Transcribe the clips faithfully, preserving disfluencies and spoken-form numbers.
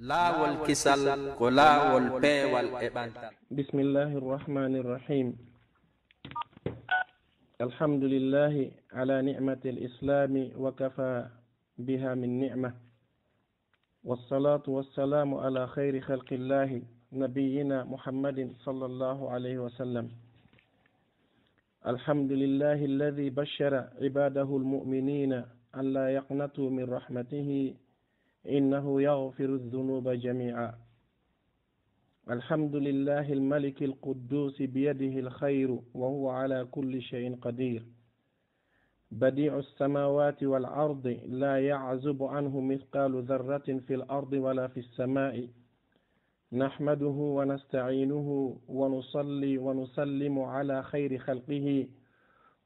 Laawol kisal ko laawol peewal e ɓantal. بسم الله الرحمن الرحيم. الحمد لله على نعمة الإسلام وكفى بها من نعمة. والصلاة والسلام على خير خلق الله نبينا محمد صلى الله عليه وسلم. الحمد لله الذي بشر عباده المؤمنين أن لا يقنطوا من رحمته إنه يغفر الذنوب جميعا. الحمد لله الملك القدوس بيده الخير وهو على كل شيء قدير. بديع السماوات والأرض لا يعزب عنه مثقال ذرة في الأرض ولا في السماء. نحمده ونستعينه ونصلي ونسلم على خير خلقه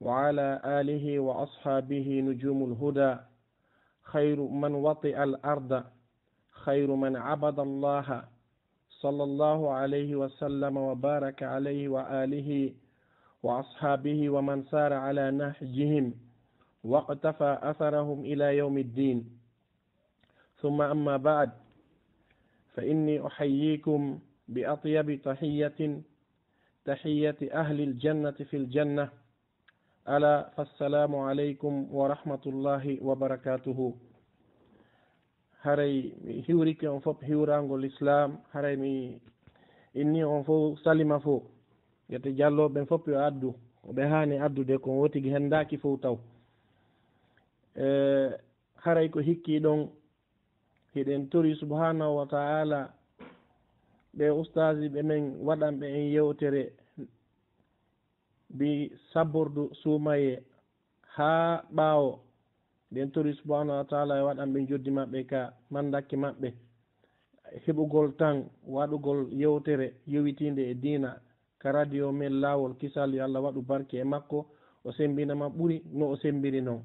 وعلى آله وأصحابه نجوم الهدى. خير من وطئ الأرض، خير من عبد الله، صلى الله عليه وسلم وبارك عليه وآله وأصحابه ومن سار على نهجهم واقتفى أثرهم إلى يوم الدين. ثم أما بعد، فإني أحييكم بأطيب تحية، تحية أهل الجنة في الجنة، ألا فالسلام عليكم ورحمة الله وبركاته. Haray mi hiwrike on fof hiwraango lislaam, haray mi inni on fof salima fof. Yete jallooɓe ɓen fof yo addu, ko ɓe haani addude kon wotigi henndaaki fof taw. E, haray ko hikki ɗon, hiɗen tori subhaanahu wa ta'ala ɓe ustaasiiɓe men waɗanɓe en yewtere bi sabbordu suumaye haa ɓaawo. Ɗen tori subhaanahu wa ta'ala e waɗanɓe njoddi maɓɓe ka mandakke maɓɓe, heɓugol tan waɗugol yewtere yowitiinde e diina ka radio men Laawol Kisal. Yo Allah waɗu barke e makko, o semmbina ma ɓuri no o semmbiri non.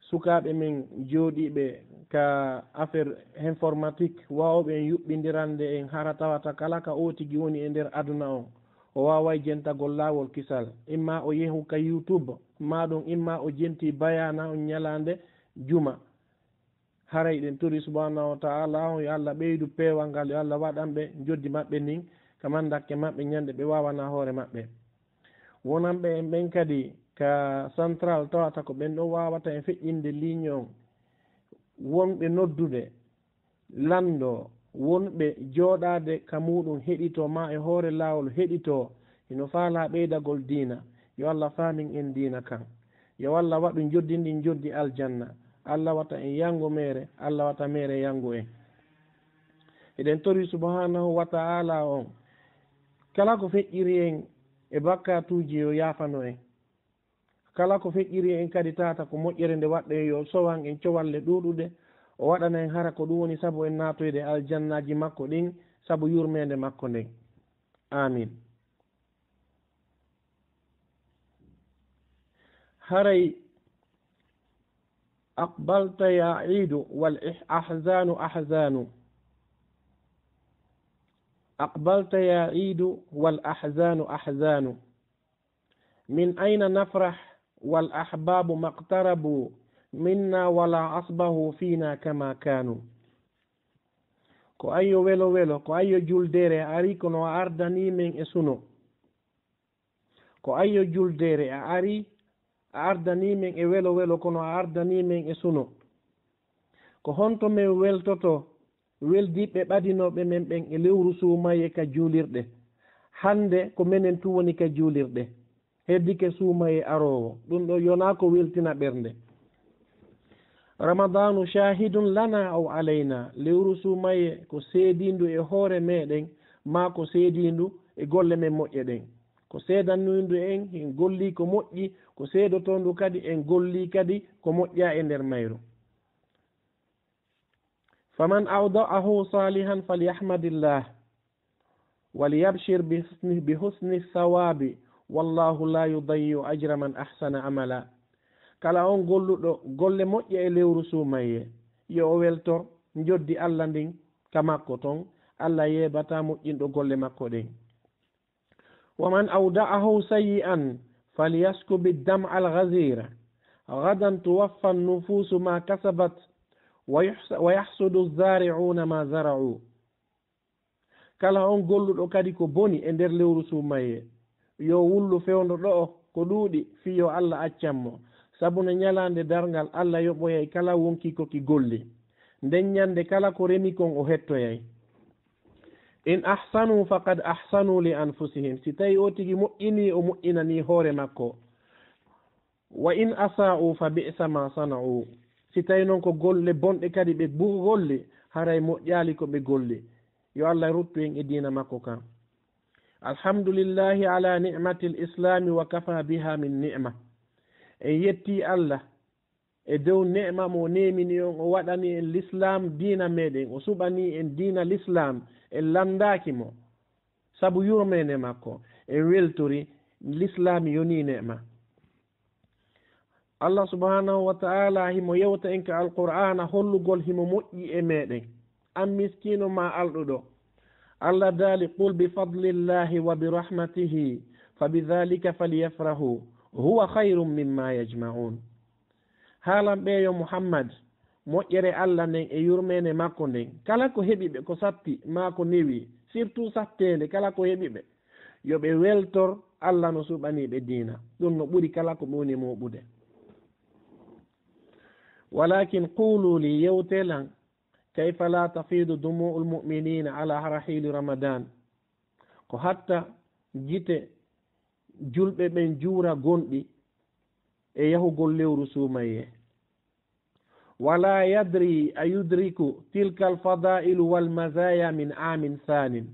Sukaaɓe men jooɗiiɓe ka affaire informatique, waawɓe en yuɓɓindirande en, hara tawata kala ka o tigi woni e nder aduna on, o waaway jentagol Laawol Kisal. Imma o yehu ka YouTube, maa ɗum imma o jenti bayaana on ñalaande juma. Haray ɗen tori subhaanahu wa ta'ala on, yo Allah ɓeydu peewal ngal, yo Allah waɗan ɓe njoddi maɓɓe ndin ka mandakke maɓɓe ñande ɓe waawana hoore maɓɓe. Wonanɓe en ɓen kadi ka central, tawata ko ɓen ɗon waawata en feƴƴinde ligne on. Wonɓe noddude, lanndoo, wonɓe jooɗaade ka muuɗum heɗitoo, maa e hoore laawol heɗitoo, hino faalaa ɓeydagol diina. Yo Allah faamin en diina kan. Yo Allah waɗu njoddi ndin njoddi aljanna. Allah wata en yango meere, Allah wata meere yango en. Eɗen tori subhaanahu wa ta'ala on, kala ko feƴƴiri en e bakkaatuuji yo yaafano en. Kala ko feƴƴiri en kadi tata ko moƴƴere nde waɗɗen, yo sowan en cowalle ɗuuɗuɗe, o waɗana en hara ko ɗum woni sabu en naatoyde aljannaaji makko ɗin, sabu yurmeende makko nden. Amin. Haray أقبلت يا عيد والأحزان أحزان. أقبلت يا عيد والأحزان أحزان. من أين نفرح والأحباب ما اقتربوا منا ولا أصبحوا فينا كما كانوا. Ko ayyo welo welo, ko ayyo juldeere a ari kono a ardanii men e suno. Ko ayyo juldeere a ari, a ardanii men e welo welo kono a ardanii men e suno. Ko honto men weltoto weldiiɓe ɓadinooɓe men ɓen e lewru suumaye ka juulirɗe? Hannde ko menen tun woni ka juulirɗe. Heddike suumaye aroowo. Ɗum ɗo yonaa ko weltina ɓernde. رمضان شاهد لنا أو علينا. Lewru suumaye ko seediindu e hoore meɗen, maa ko seediindu e golle men moƴƴe ɗen. Ko seedaniindu en, en gollii ko moƴƴi, ko seedotoondu kadi, en gollii kadi ko moƴƴaa e nder mayru. فمن أودعه صالحا فليحمد الله وليبشر بحسن، بحسن الثواب والله لا يضيع أجر من أحسن عملا. Kala on golluɗo golle moƴƴe e lewru suumaye, yo o weltor njoddi Allah ndin ka makko ton, Allah yeebataa moƴƴinɗo golle makko ɗen. ومن أودعه سيئا فليسكب الدمع الغزير غدا توفى النفوس ما كسبت ويحس-، ويحصد الزارعون ما زرعوا. Kala on golluɗo kadi ko boni e nder lewru suumayee, yo wullu fewndo ɗo'o ko ɗuuɗi, fii yo Alla accan mo. Sabu no ɲalaande darngal Alla yoɓoyay kala wonkii ko ki golli. Nden ɲande kala ko remi kon o hettoyay. إن أحسنوا فقد أحسنوا لأنفسهم. Si tawi o tigi moƴƴinii, o moƴƴinanii hoore makko. وإن أساءوا فبئس ما صنعوا. Si tawi non ko golle bonɗe kadi ɓe bu-, golli, haray moƴƴaali ko ɓe golli. Yo Alla ruttu en e diina makko kan. الحمد لله على نعمة الإسلام وكفى بها من نعمة. En yettii Alla e dow neema mo neemini on, o waɗani en lislaam diina meɗen, o suɓani en diina lislaam, en lanndaaki mo. Sabu yurmeende makko, en weltori, lislaam yonii neema. Alla subhanahu wa ta'ala himo yewta en ka Alqur'aana hollugol himo moƴƴi e meɗen. An miskiino maa alɗuɗo. Alla daali, قل بفضل الله وبرحمته فبذلك فليفرحوا هو خير مما يجمعون. Haalan ɓe yo Muhammad, moƴƴere Alla nden e yurmeende makko nden, kala ko heɓi ɓe, ko satti maa ko newi, surtout satteende, kala ko heɓi ɓe, yo ɓe weltor Alla no suɓanii ɓe diina. Ɗum no ɓuri kala ko ɓe woni mooɓude. ولكن قولوا لي, yewtee lan, كيف لا تفيض دموع المؤمنين على رحيل رمضان. Ko hatta gite julɓe ɓen juura gonɗi e yahugol lewru suumayee. ولا يدري أيدرك تلك الفضائل والمزايا من عام ثان.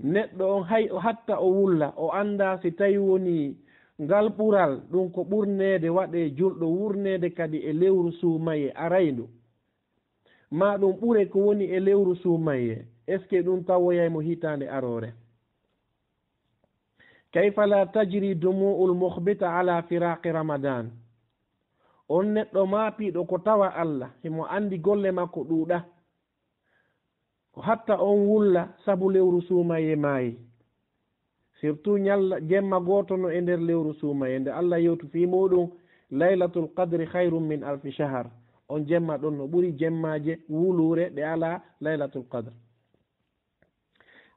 Neɗɗo on hay o hatta o wulla, o anndaa si tawi wonii ngal ɓural ɗum ko ɓurneede waɗee julɗo wurneede kadi e lewru suumayee arayndu. Maa ɗum ɓure ko woni e lewru suumayee, est-ce que ɗum tawoyay mo hitaande aroore? كيف لا تجري دموع المخبت على فراق رمضان. On neɗɗo maapiiɗo ko tawa Alla, himo anndi golle makko ɗuuɗa. Ko hatta on wulla sabu lewru suumayee maayi. Surtout ɲalla, jemma gooto no e nder lewru suumayee, nde Alla yewti fii muuɗum, ليلة القدر خير من ألف شهر. On jemma ɗon no ɓuri jemmaaje wuluure ɗe alaa Laylatul Qadr.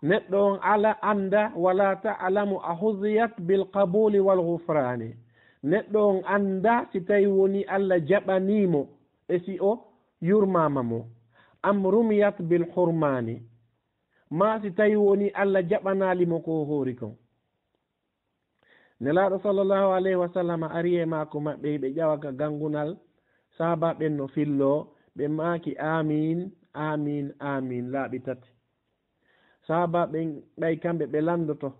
Neɗɗo on ala annda, ولا تعلم أحظيت بالقبول والغفران. Neɗɗo on annda si tawi woni Alla jaɓanii mo e si o yurmaama mo. أم رميت بالحرمان. Maa si tawi woni Alla jaɓanaali mo ko o hoori kon. Nelaaɗo sallallahu alayhi wa sallam ari e maako maɓɓe, ɓe ƴawa ka ganngunal, sahaaba ɓen no filloo, ɓe maaki, "Aamiin, aamiin, aamiin," laaɓi tati. Sahaaba ɓen ɓay kamɓe ɓe lanndoto,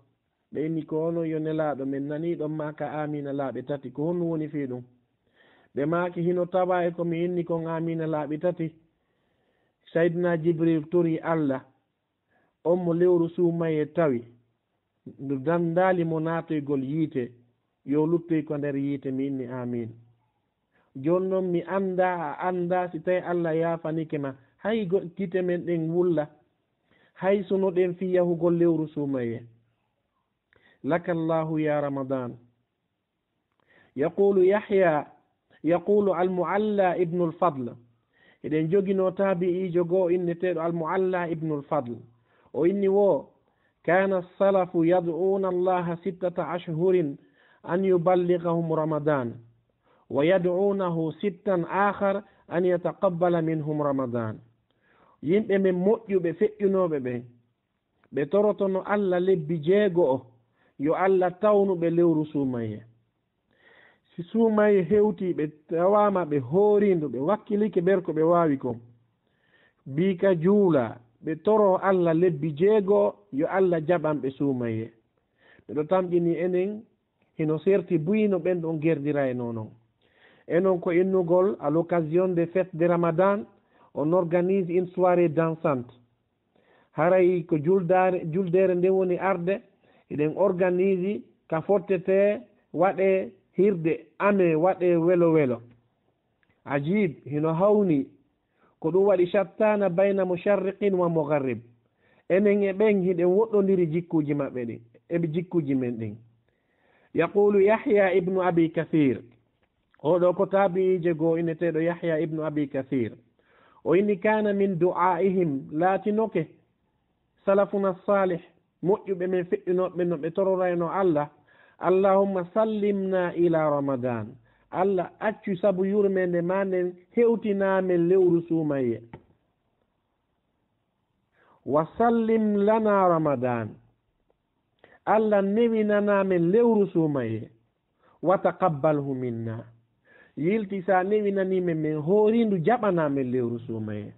ɓe inni, "Ko onon yo Nelaaɗo, men nanii ɗon maaka aamiina laaɓi tati, ko honɗum woni fii ɗum?" Ɓe maaki, "Hino tawaa e ko mi inni kon aamiina laaɓi tati, Sayyidina Jibril torii Alla, on mo lewru suumayee tawi, ndu danndaali mo naatoygol yiite, yo luttoy ko nder yiite, mi inni aamiin. Jooni non mi anndaa, a anndaa si tawi Alla yaafanike ma, hay go-, gite men ɗen wulla, hay sunoɗen fii yahugol lewru suumayee." لك الله يا رمضان. يقول يحيى، يقول المعلى ابن الفضل. Eɗen joginoo taabi'iijo goo inneteeɗo Al-Mu'alla ibnul Fadl. O inni woo, كان السلف يدعون الله ستة أشهر أن يبلغهم رمضان، ويدعونه ستا آخر أن يتقبل منهم رمضان. Yimɓe men moƴƴuɓe feƴƴunooɓe ɓen, ɓe torotono Alla lebbi jeego'o, yo Alla tawnu ɓe lewru suumayee. Si suumayee hewtii, ɓe tawaama ɓe hooriindu, ɓe wakkilike nder ko ɓe waawi kon, ɓe ka juula, ɓe toroo Alla lebbi jeego'o, yo Alla jaɓan ɓe suumayee. Miɗo tamƴini enen, hino serti buy no ɓen ɗon gerdirayno non. E non ko innugol, à l'occasion des fêtes de Ramadan, on organise une soirée dansante. Haray ko juldaare, juldeere nde woni arde, eɗen organise ka fottetee waɗee hirde, amee waɗee welo welo. Ajib, hino hawni. Ko ɗum waɗi شتان بين مشرق ومغرب. Enen e ɓen hiɗen woɗɗondiri jikkuuji maɓɓe ɗin, e jikkuuji men ɗin. يقول يحيى ابن أبي كثير. Oo ɗoo ko taabi'iijo goo inneteeɗo Yahya ibnu Abi Kasiir. O inni, "Kana min du'aihim", laatinoke salafuna salih, moƴƴuɓe men feƴƴunooɓe no ɓe tororayno Allah, "Allahumma sallimna ila Ramadan." Allah accu sabu yurmeende ma nden hewtinaa men lewru suumayye. "Wa sallim lana Ramadan." Allah newinanaa men lewru suumayye. "Wa taqabbalhu minna." Yilti sa newinanii men, men hoorindu jaɓanaa men lewru suumayye.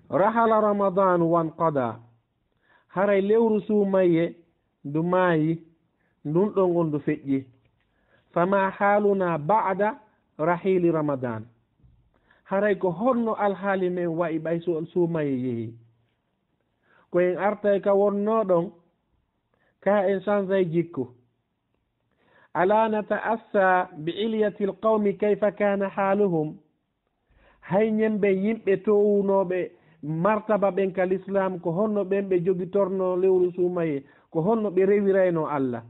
"Rahala Ramadanu wanqada." Haray lewru suumayye ndu maayi, ndun ɗon on ndu feƴƴi. "Fama haluna ba'da rahili Ramadan." Haray ko honno alhaali men wa'i ɓay su-, suumayye yehi? Ko en artay ka wonnoo ɗon, ka en sanzay jikku. "Ala nata'assa bi ilyatil qawmi kayfa kana haluhum." Hay ñen ɓen yimɓe towunooɓe martaba ɓen ka Lislaam, ko honno ɓen ɓe jogitornoo lewru suumayye, ko honno ɓe rewiraynoo Allah?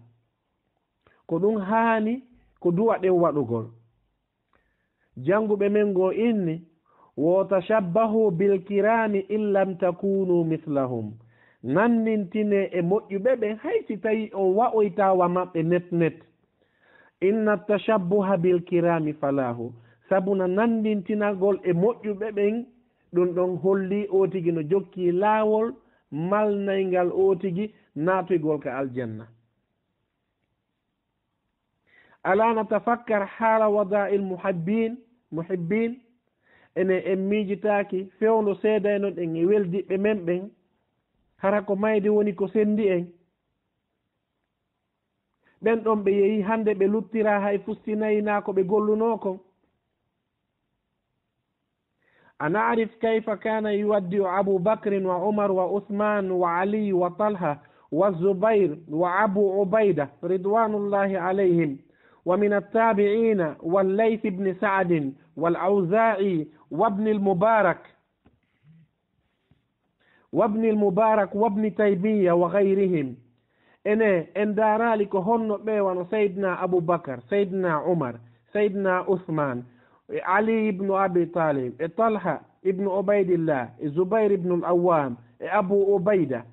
Ko ɗun haani ko du'a ɗen waɗugol. Jannguɓe men goo inni, "Wo tashabbahu bil kirami in lam takunu mislahum." Nanndintinee e moƴƴuɓe ɓen, hay si tawii on wa'oytaa wa maɓɓe net net. "Inna tashabbuha bil kirami falahu." Sabuna nanndintinagol e moƴƴuɓe ɓen, ɗun ɗon hollii oo tigi no jokkii laawol malnayngal oo tigi naatoygol ka aljanna. "Ala natafakkar hala wada'il muhibbin, muhibbin." Enen en miijitaaki fewndo seedaynoɗen e weldiɓɓe men ɓen, hara ko mayde woni ko senndi en? Ɓen ɗon ɓe yehi, hannde ɓe luttiraa, hay fustinaynaa ko ɓe gollunoo kon. "أنعرف كيف كان يودع أبو بكر وعمر وعثمان وعلي وطلحة والزبير وأبو عبيدة رضوان الله عليهم، ومن التابعين والليث بن سعد والأوزاعي وابن المبارك، وابن المبارك وابن تيمية وغيرهم." Ene, en ndaaraali ko honno ɓe wano Sayyidina Abu Bakar, Sayyidina Umar, Sayyidina Usman, e Ali ibn Abi Talib, e Talha ibn Ubaydillah, e Zubair ibn al-Awwam, e Abu Ubayda,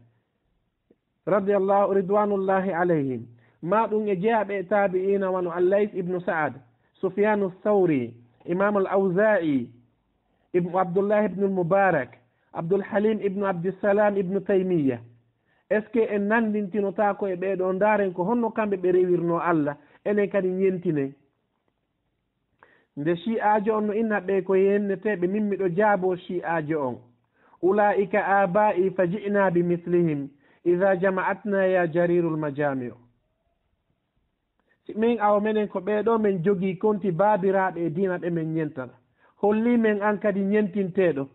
radiyallahu, ridwanullahi alayhim. Ma ɗum e jeyaaɓe e taabi'iina wano Al-Layth ibn Sa'ad, Sufyanu Thawri, Imam Al-Awza'i, ibn Abdullah ibn Al-Mubarak, Abdul Halim ibn Abdissalam ibn Taymiyya. Est-ce que en nanndintinotaako e ɓee ɗoo? Ndaaren ko honno kamɓe ɓe rewirnoo Allah, enen kadi ñentinen. Nde Shi'aajo on no inna ɓe ko yenneteeɓe, min miɗo jaaboo Shi'aajo on. "Ulaa'ika aaba'i fa ji'na bi mislihim, idha jama'atna ya jarirul majami'u." Si min awa menen ko ɓee ɗoo men jogii konti baabiraaɓe e diina ɓe men ñentata. Hollii men an kadi ñentinteeɗo.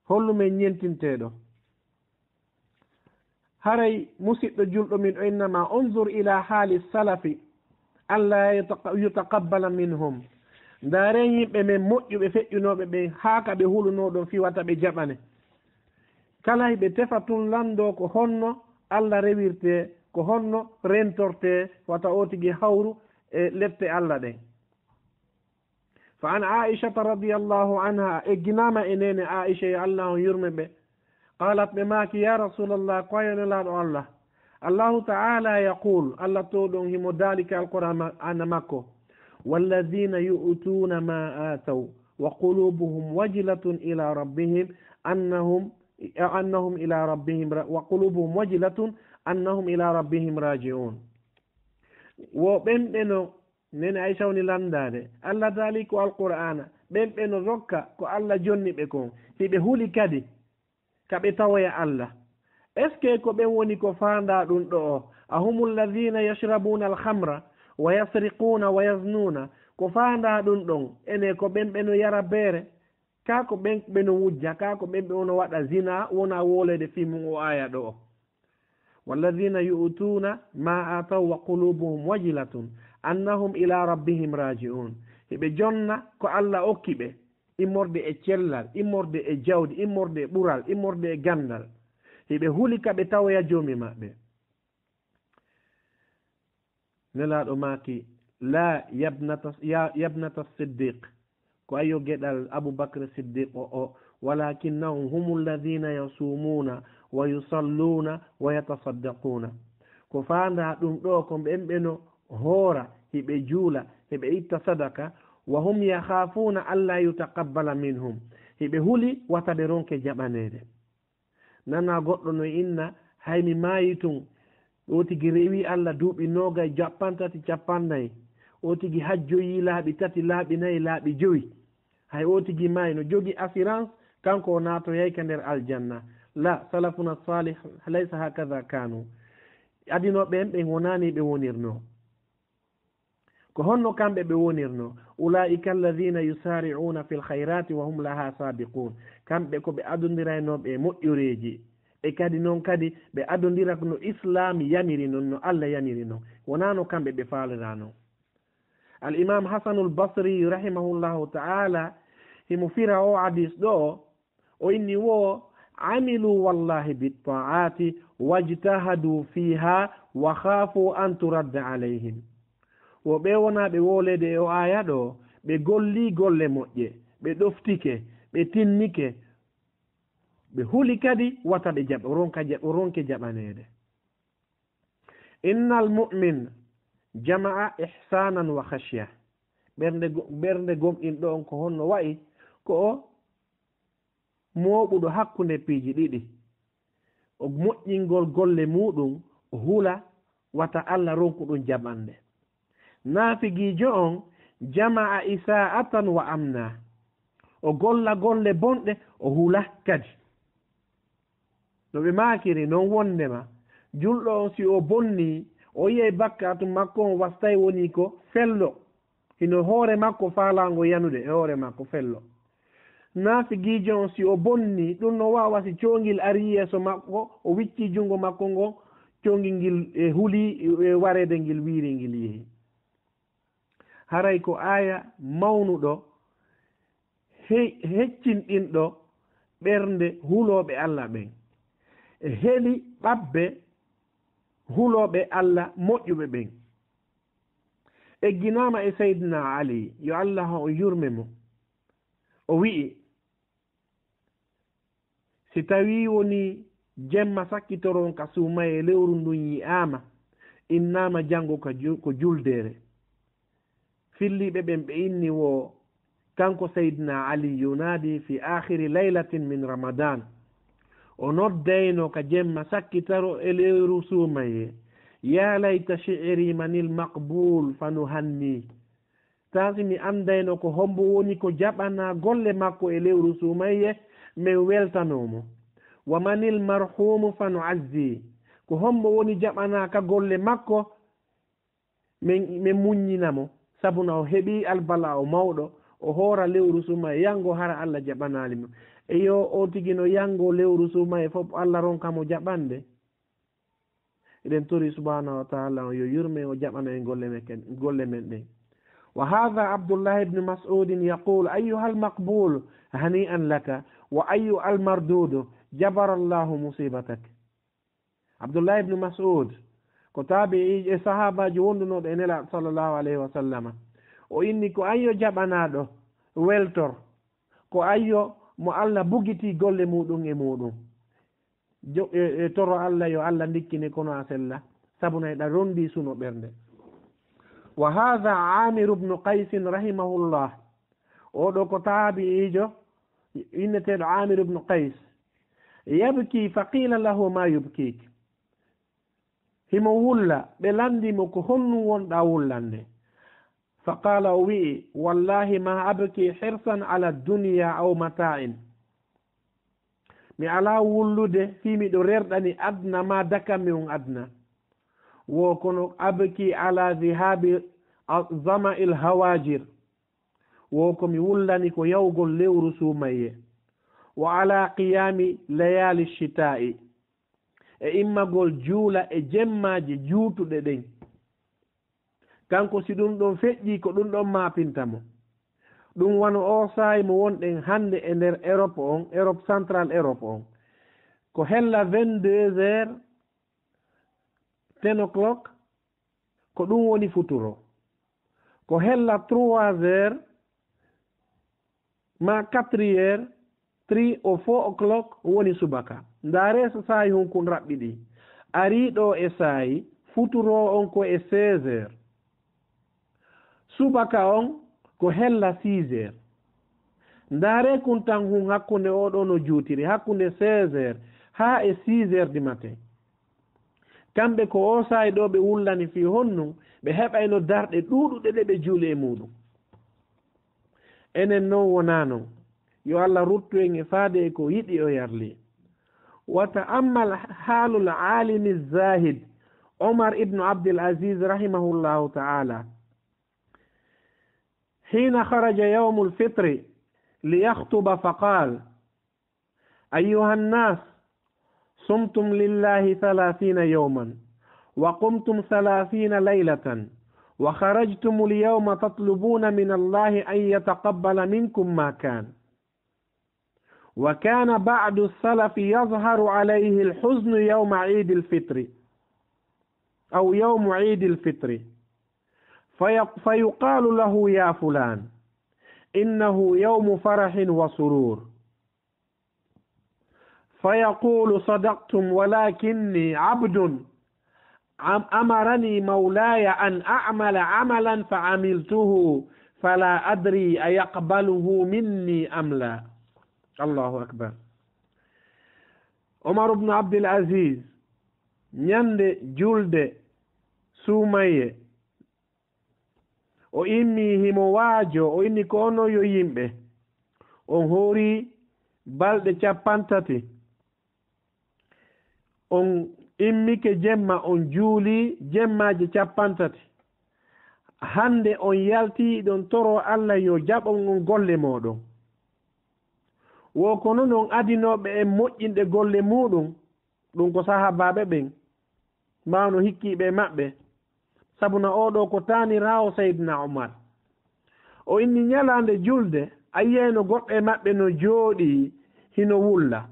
Hollu men ñentinteeɗo. Haray musiɗɗo julɗo min o innama, unzur ila haali salafi, an la yutaqa-, yutaqabbala minhum. Ndaaren yimɓe men moƴƴuɓe feƴƴunooɓe ɓen, haa ka ɓe hulunoo ɗon fii wata ɓe jaɓane. Kala hiɓe tefa tun lanndoo ko honno Allah rewirtee, ko honno rentortee, wata oo tigi hawru e lette Allah ɗen. Fa an Aishata radiyallahu anha, egginaama e neene Aisha, yo Allah on yurme ɓe. Qalat, ɓe maaki, ya Rasulallah, ko yo Nelaaɗo Allah. Allahu ta'ala yaqul, Allah to ɗon himo daali ka Alqur'aana makko, "Walladhina yu'tuna ma ataw wa qulubuhum wajilatun ila rabbihim annahum, annahum ila rabbihim ra-, wa qulubuhum wajilatun annahum ila rabbihim raji'un." Wo ɓen ɓe no Nene Aisha woni lanndaade. Allah daali ko Alqur'aana. Ɓen ɓe no rokka ko Allah jonni ɓe kon, hiɓe huli kadi ka ɓe tawoya Allah. Est-ce que ko ɓen woni ko faandaa ɗun ɗo'o? "Ahumul ladhina yashrabuna al-khamra wa yasriquna wa yaznuna." Ko faandaa ɗun ɗon, ene ko ɓen ɓe no yara beere? Kaa ko ɓen ɓe no wujja? Kaa ko ɓen ɓe no waɗa zina, wona wooleede fii mun o aaya ɗo'o? "Walladhina yu'tuna ma ataw wa qulubuhum wajilatun annahum ila rabbihim raji'un." Hiɓe jonna ko Allah okki ɓe, immorde e cellal, immorde e jawdi, immorde e ɓural, immorde e ganndal. Hiɓe huli ka ɓe tawoya Joomi maɓɓe. Nelaaɗo maaki, La yabnata, ya, yabnata Siddiq. Ko ayo geɗal Abu Bakr Siddiq o, o. Walakinnahum humul ladhina yasumuna wa yusalluna wa yatasaddaquna. Ko faanda ɗum ɗo ko ɓen ɓe no hoora, hiɓe juula, hiɓe itta sadaka, wa hum yakhafuna alla yutaqabbala minhum. Hiɓe huli wata ɓe ronke jaɓaneede. Nana goɗɗo no inna, hay mi maayi tun, o tigi rewi Alla duuɓi noogay, capanɗe tati, capannay, o tigi hajjoyi laaɓi tati, laaɓi nayi, laaɓi jowi. Hay o tigi maayi, no jogi assurance, kanko o naatoyay ka nder aljanna. La, salafuna salih, laysa hakadha kanu. Adinooɓe en ɓen wonaani ɓe wonirnoo. Ko honno kamɓe ɓe wonirnoo? Ulaa'ika alladhina yusari'una fil khayrati wa hum laha sabiqun. Kamɓe ko ɓe adondiraynooɓe e moƴƴoreeji. E kadi non kadi ɓe adondira no Islam yamiri non, no Alla yamiri non. Wonaa no kamɓe ɓe faalira non. Al Imam Hasanul Basri rahimahullahu ta'ala, himo fira o hadis ɗo, o inni wo, amilu wallahi bitta'ati wajtahadu fiha wa khafu an turadda alayhim. Wo ɓe wonaa ɓe wooleede e o aya ɗo, ɓe golli golle moƴƴe, ɓe ɗoftike, ɓe tinnike, ɓe huli kadi wata ɓe jaɓ-, ronka jaɓ-, ronke jaɓaneede. Innal mu'min jama'a ihsanan wa khashya. Ɓernde go-, ɓernde gomɗinɗo on ko honno wa'i? Ko o mooɓuɗo hakkunde piiji ɗiɗi. O moƴƴingol golle muuɗum, o hula wata Alla ronku ɗum jaɓande. Naafigiijo on jama'a isa'atan wa amna. O golla golle bonɗe, o hula kadi. No ɓe maakiri non wondema, julɗo on si o bonni, o yi'ay bakkaatu makko on wastay woni ko fello. Hino hoore makko faalaango yanude e hoore makko fello. Naafigiijo on si o bonni, ɗum no waawa si coongil ari yeeso makko, o wicci junngo makko ngon, coongil ngil e huli e wareede ngil wiiri ngil yehi. Haray ko aaya mawnuɗo, he-, heccinɗinɗo ɓernde hulooɓe Alla ɓen. E heli ɓabbe hulooɓe Alla moƴƴuɓe ɓen. Egginaama e Sayyidina Ali, yo Alla on yurme mo. O wi'i, si tawii woni jemma sakkitoron ka suumayee lewru ndun yi'aama, innaama janngo ka ju-, ko juldeere. Filliiɓe ɓen ɓe inni wo, kanko Sayyidina Ali yunaadi fi akhiri laylatin min Ramadan. O noddayno ka jemma sakkitaro e lewru suumayee, ya layta shi'ri manil maqbul fa nuhanni. Taa si mi anndayno ko hombo woni ko jaɓanaa golle makko e lewru suumayee, men weltanoo mo. Wa manil marhumu fa nu'azzi. Ko hombo woni jaɓanaa ka golle makko, men, men muññina mo. Sabuna o heɓii albala'u mawɗo, o hoora lewru suumayee, yanngo hara Alla jaɓanaali mo. Eyo, o tigi no yanngo lewru suumayee fof, Alla ronka mo jaɓande. Eɗen tori subhanahu wa ta'ala on yo yurme, o jaɓana en golle men ken-, golle men ɗen. Wa hadha Abdullah ibn Mas'ud yaqul, ayyuhal maqbul, hani'an laka, wa ayyu al mardudu, jabara Allahu musibatak. Abdullah ibn Mas'ud ko taabi'i e sahaabaajo wondunooɗo e Nelaaɗo sallallahu alayhi wa sallama. O inni ko ayyo jaɓanaaɗo weltor, ko ayyo mo Alla bugitii golle muuɗum e muuɗum. Jo-, e, e toro Alla yo Alla ndikkine kono a sella, sabu nay ɗa rondi suno ɓernde. Wa hadha Amir ibn Qais rahimahullah. Oɗo ko taabi'iijo inneteeɗo Amir ibn Qais. Yabki fa qila lahu ma yubkik. Himo wulla, ɓe landi mo ko honnu wonɗa wullande. Fa qala, o wi'i, wallahi ma abki hirsan ala dunya aw mata'in. Mi alaa wullude fii miɗo rerɗani aduna maa dakammi on aduna. Wo kono abki ala dhihabi a-, zama'il hawajir. Wo ko mi wullani ko yawgol lewru suumayye. Wa ala qiyami layali shita'i. E immagol juula e jemmaaji juutuɗe ɗen. Kanko, si ɗum ɗon feƴƴii, ko ɗum ɗon maapinta mo. Ɗum wano oo saa'i mo wonɗen hannde e nder Europe on, Europe, Central Europe on. Ko hella vingt-deux heures, ten o'clock, ko ɗum woni futuro. Ko hella trois heures ma quatre heures, three o four o'clock woni subaka. Ndaaree so saa'i hunkun raɓɓiɗi. Arii ɗoo e saa'i futuroo on ko e seize heures. Subaka on ko hella six heures. Ndaaree kun tan hun hakkunde oo ɗoo no juutiri, hakkunde seize heures haa e six heures du matin. Kamɓe ko oo saa'i ɗoo ɓe wullani fii honnun ɓe heɓayno darɗe ɗuuɗuɗe ɗe ɓe juuli e muuɗum. Enen non wonaa non. Yo Allah ruttu en e faade e ko yiɗi o yarli. وتأمل حال العالم الزاهد عمر بن عبد العزيز رحمه الله تعالى حين خرج يوم الفطر ليخطب فقال: أيها الناس، صمتم لله ثلاثين يوما، وقمتم ثلاثين ليلة، وخرجتم اليوم تطلبون من الله أن يتقبل منكم ما كان. وكان بعض السلف يظهر عليه الحزن يوم عيد الفطر، أو يوم عيد الفطر، في-، فيقال له: يا فلان، إنه يوم فرح وسرور. فيقول: صدقتم، ولكني عبد، أم-، أمرني مولاي أن أعمل عملا فعملته، فلا أدري أيقبله مني أم لا. الله أكبر. Omar ibn Abdul Aziz, ñande julde suumayee, o immii himo waajoo, o inni ko onon yo yimɓe, on hoorii balɗe cappanɗe tati, on immike jemma, on juulii jemmaaje cappanɗe tati. Hande on yaltii, hiɗon toroo Alla yo jaɓon on golle mooɗon. Wo ko non on adinooɓe en moƴƴinde golle muuɗum, ɗum ko sahaabaaɓe ɓen, maa no hikkiiɓe e maɓɓe, sabuna oo ɗoo ko taaniraawo Sayyidina Umar. O inni ñalaande julde, a yi'ayno goɗɗo e maɓɓe no jooɗii hino wulla.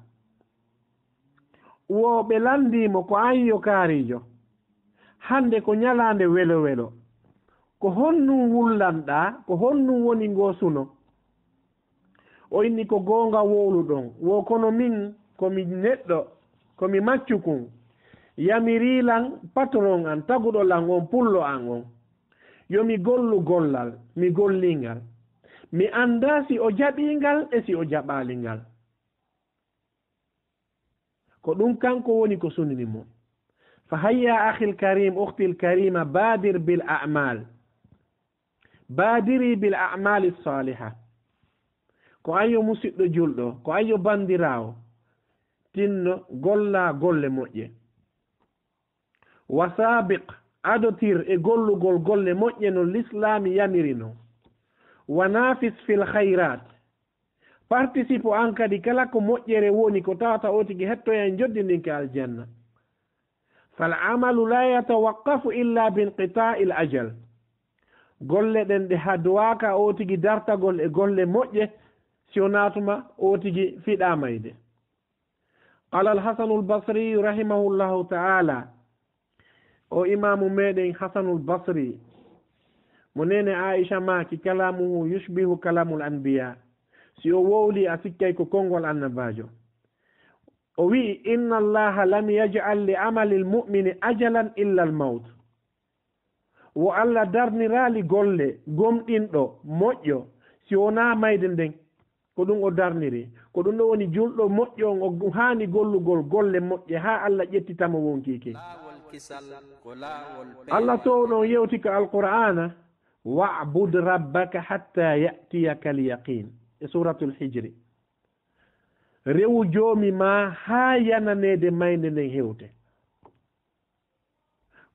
Wo ɓe lanndii mo, ko an yo kaariijo, hande ko ñalaande welo welo. Ko honɗum wullanɗaa? Ko honɗum woni ngoo suno? O inni ko goonga wowluɗon, wo kono min ko mi neɗɗo, ko mi maccukun. Yamirii lan patron an, taguɗo lan on, pullo an on. Yo mi gollu gollal, mi gollii ngal. Mi anndaa si o jaɓii ngal e si o jaɓaali ngal. Ko ɗum kanko woni ko sunini mo. Fa hayya akhil karim, ukhtil karima, badir bil a'mal. Badiri bil a'mali saliha. Ko an yo musiɗɗo julɗo, ko an yo bandiraawo, tinno golla golle moƴƴe. Wa sabiq, adotir e gollugol golle moƴƴe no lislaami yamiri non. Wa nafis fil khayrat, participe an kadi kala ko moƴƴere woni ko tawata o tigi hettoya e njoddindinki aljanna. Fal amalu la yatawaqqafu illa bi inqita'il ajal. Golle ɗen ɗe haduwaaka o tigi dartagol e golle moƴƴe si wonaa tuma o tigi fiɗaa mayde. Qala al-Hasanul Basri rahimahullahu ta'ala, o imaamu meɗen Hasanul Basri, mo neene Aisha maaki, kalamuhu yushbihu kalamul anbiya. Si o wowli, a sikkay ko konngol annabaajo. O wi'i, inna Allaha lam yaj'al li amalil mu'mini ajalan illa al-mawt. Wo Allah darniraali golle gomɗinɗo moƴƴo si wonaa mayde nden. Ko ɗum o darniri. Ko ɗum ɗo woni julɗo moƴƴo on, o haani gollugol golle moƴƴe haa Allah ƴettita mo wonkii ki. Laawol kisal ko laawol peewal. Allah toowɗo on yewti ka Alqur'aana, "Wa'bud rabbaka hatta ya'tiyaka al-yaqin." E Suuratul Hijri. Rewu Joomi maa haa yananeede maynde nden hewte.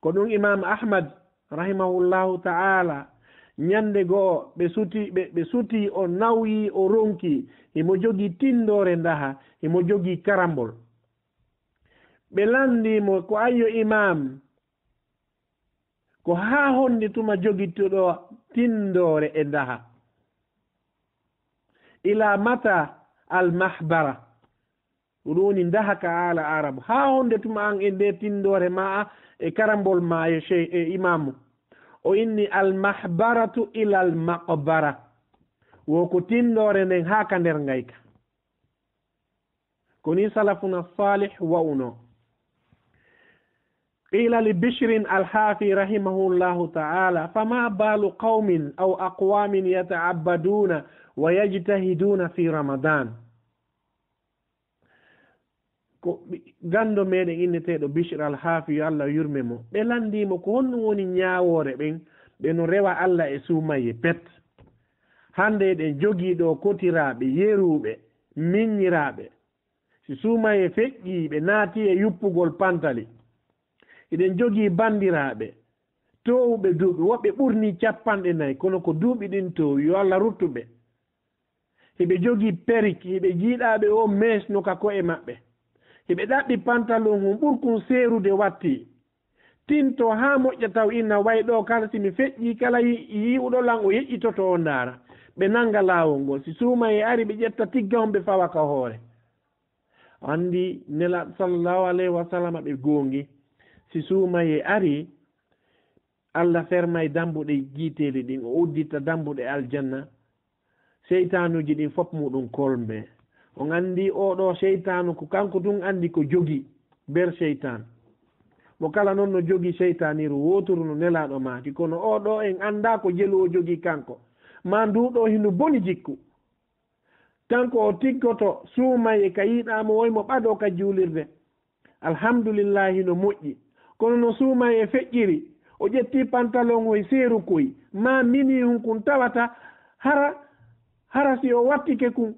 Ko ɗum Imaam Ahmad, rahimahullahu ta'ala, ñande go'o ɓe suti, ɓe, ɓe suti, o nawyi, o ronki, himo jogii tindoore ndaha, himo jogii karambol. Ɓe lanndii mo, ko an yo Imaam, ko haa honde tuma jogitoɗo tindoore e ndaha? Ila mata al mahbara? Ko ɗum woni ndaha ka haala Arabu. Haa honde tuma an e nde tindoore maa e karambol maa e shey-, e imaamu? O inni: "Al mahbaratu ilal maqbara." Wo ko tindoore nden haa ka nder ngayka. Ko ni salafuna salih wa'uno. Qila li Bishrin al-Hafi rahimahullahu ta'ala: "Fama balu qawmin aw aqwamin yata'abbaduna wa yajtahiduna fi Ramadan." Ko ɓi-, ganndo meɗen inneteeɗo Bishr al-Hafi, yo Allah yurme mo, ɓe lanndii mo ko honɗum woni ñaawoore ɓen, ɓe no rewa Allah e suumayee pet. Hannde eɗen jogii ɗo kotiraaɓe, yeruuɓe, miññiraaɓe. Si suumayee feƴƴii, ɓe naati e yuppugol pantali. Eɗen jogii banndiraaɓe, toowuɓe duuɓi, woɓɓe ɓurnii capanɗe nayi, kono ko duuɓi ɗin toowi, yo Allah ruttu ɓe. Hiɓe jogii perik, hiɓe jiiɗaaɓe o mees no ka ko'e maɓɓe. Hiɓe ɗaɓɓi pantalon hun ɓurkun seerude watti. Tinto haa moƴƴa taw inna way ɗo kala si mi feƴƴii kala yi-, yi'uɗo lan o yeƴƴitoto o ndaara. Ɓe nannga laawol ngol. Si suumayee ari ɓe ƴetta tigga on ɓe fawa ka hoore. O anndi Nelaaɗo sallallahu alayhi wa sallam ɓe goongi. Si suumayee ari, Allah fermay dambuɗe giiteeli ɗin, o udditta dambuɗe aljanna. Seytaanuuji ɗin fof muɗum kolmbe. On anndi oo ɗoo seytaanu ko kanko tun anndi ko jogi ber seytaan. Mo kala non no jogi seytaaniiru wooturu no Nelaaɗo maaki. Kono oo ɗoo en anndaa ko jelu o jogi kanko. Maa nduu ɗoo hindu boni jikku. Kanko o tiggoto suumayee ka yiɗaa mo woy mo ɓadoo ka juulirde. Alhamdulillahi no moƴƴi. Kono no suumayee feƴƴiri, o ƴetti pantalon hoy seeru koy, maa mini hun kun tawata hara, hara si o wattike kun.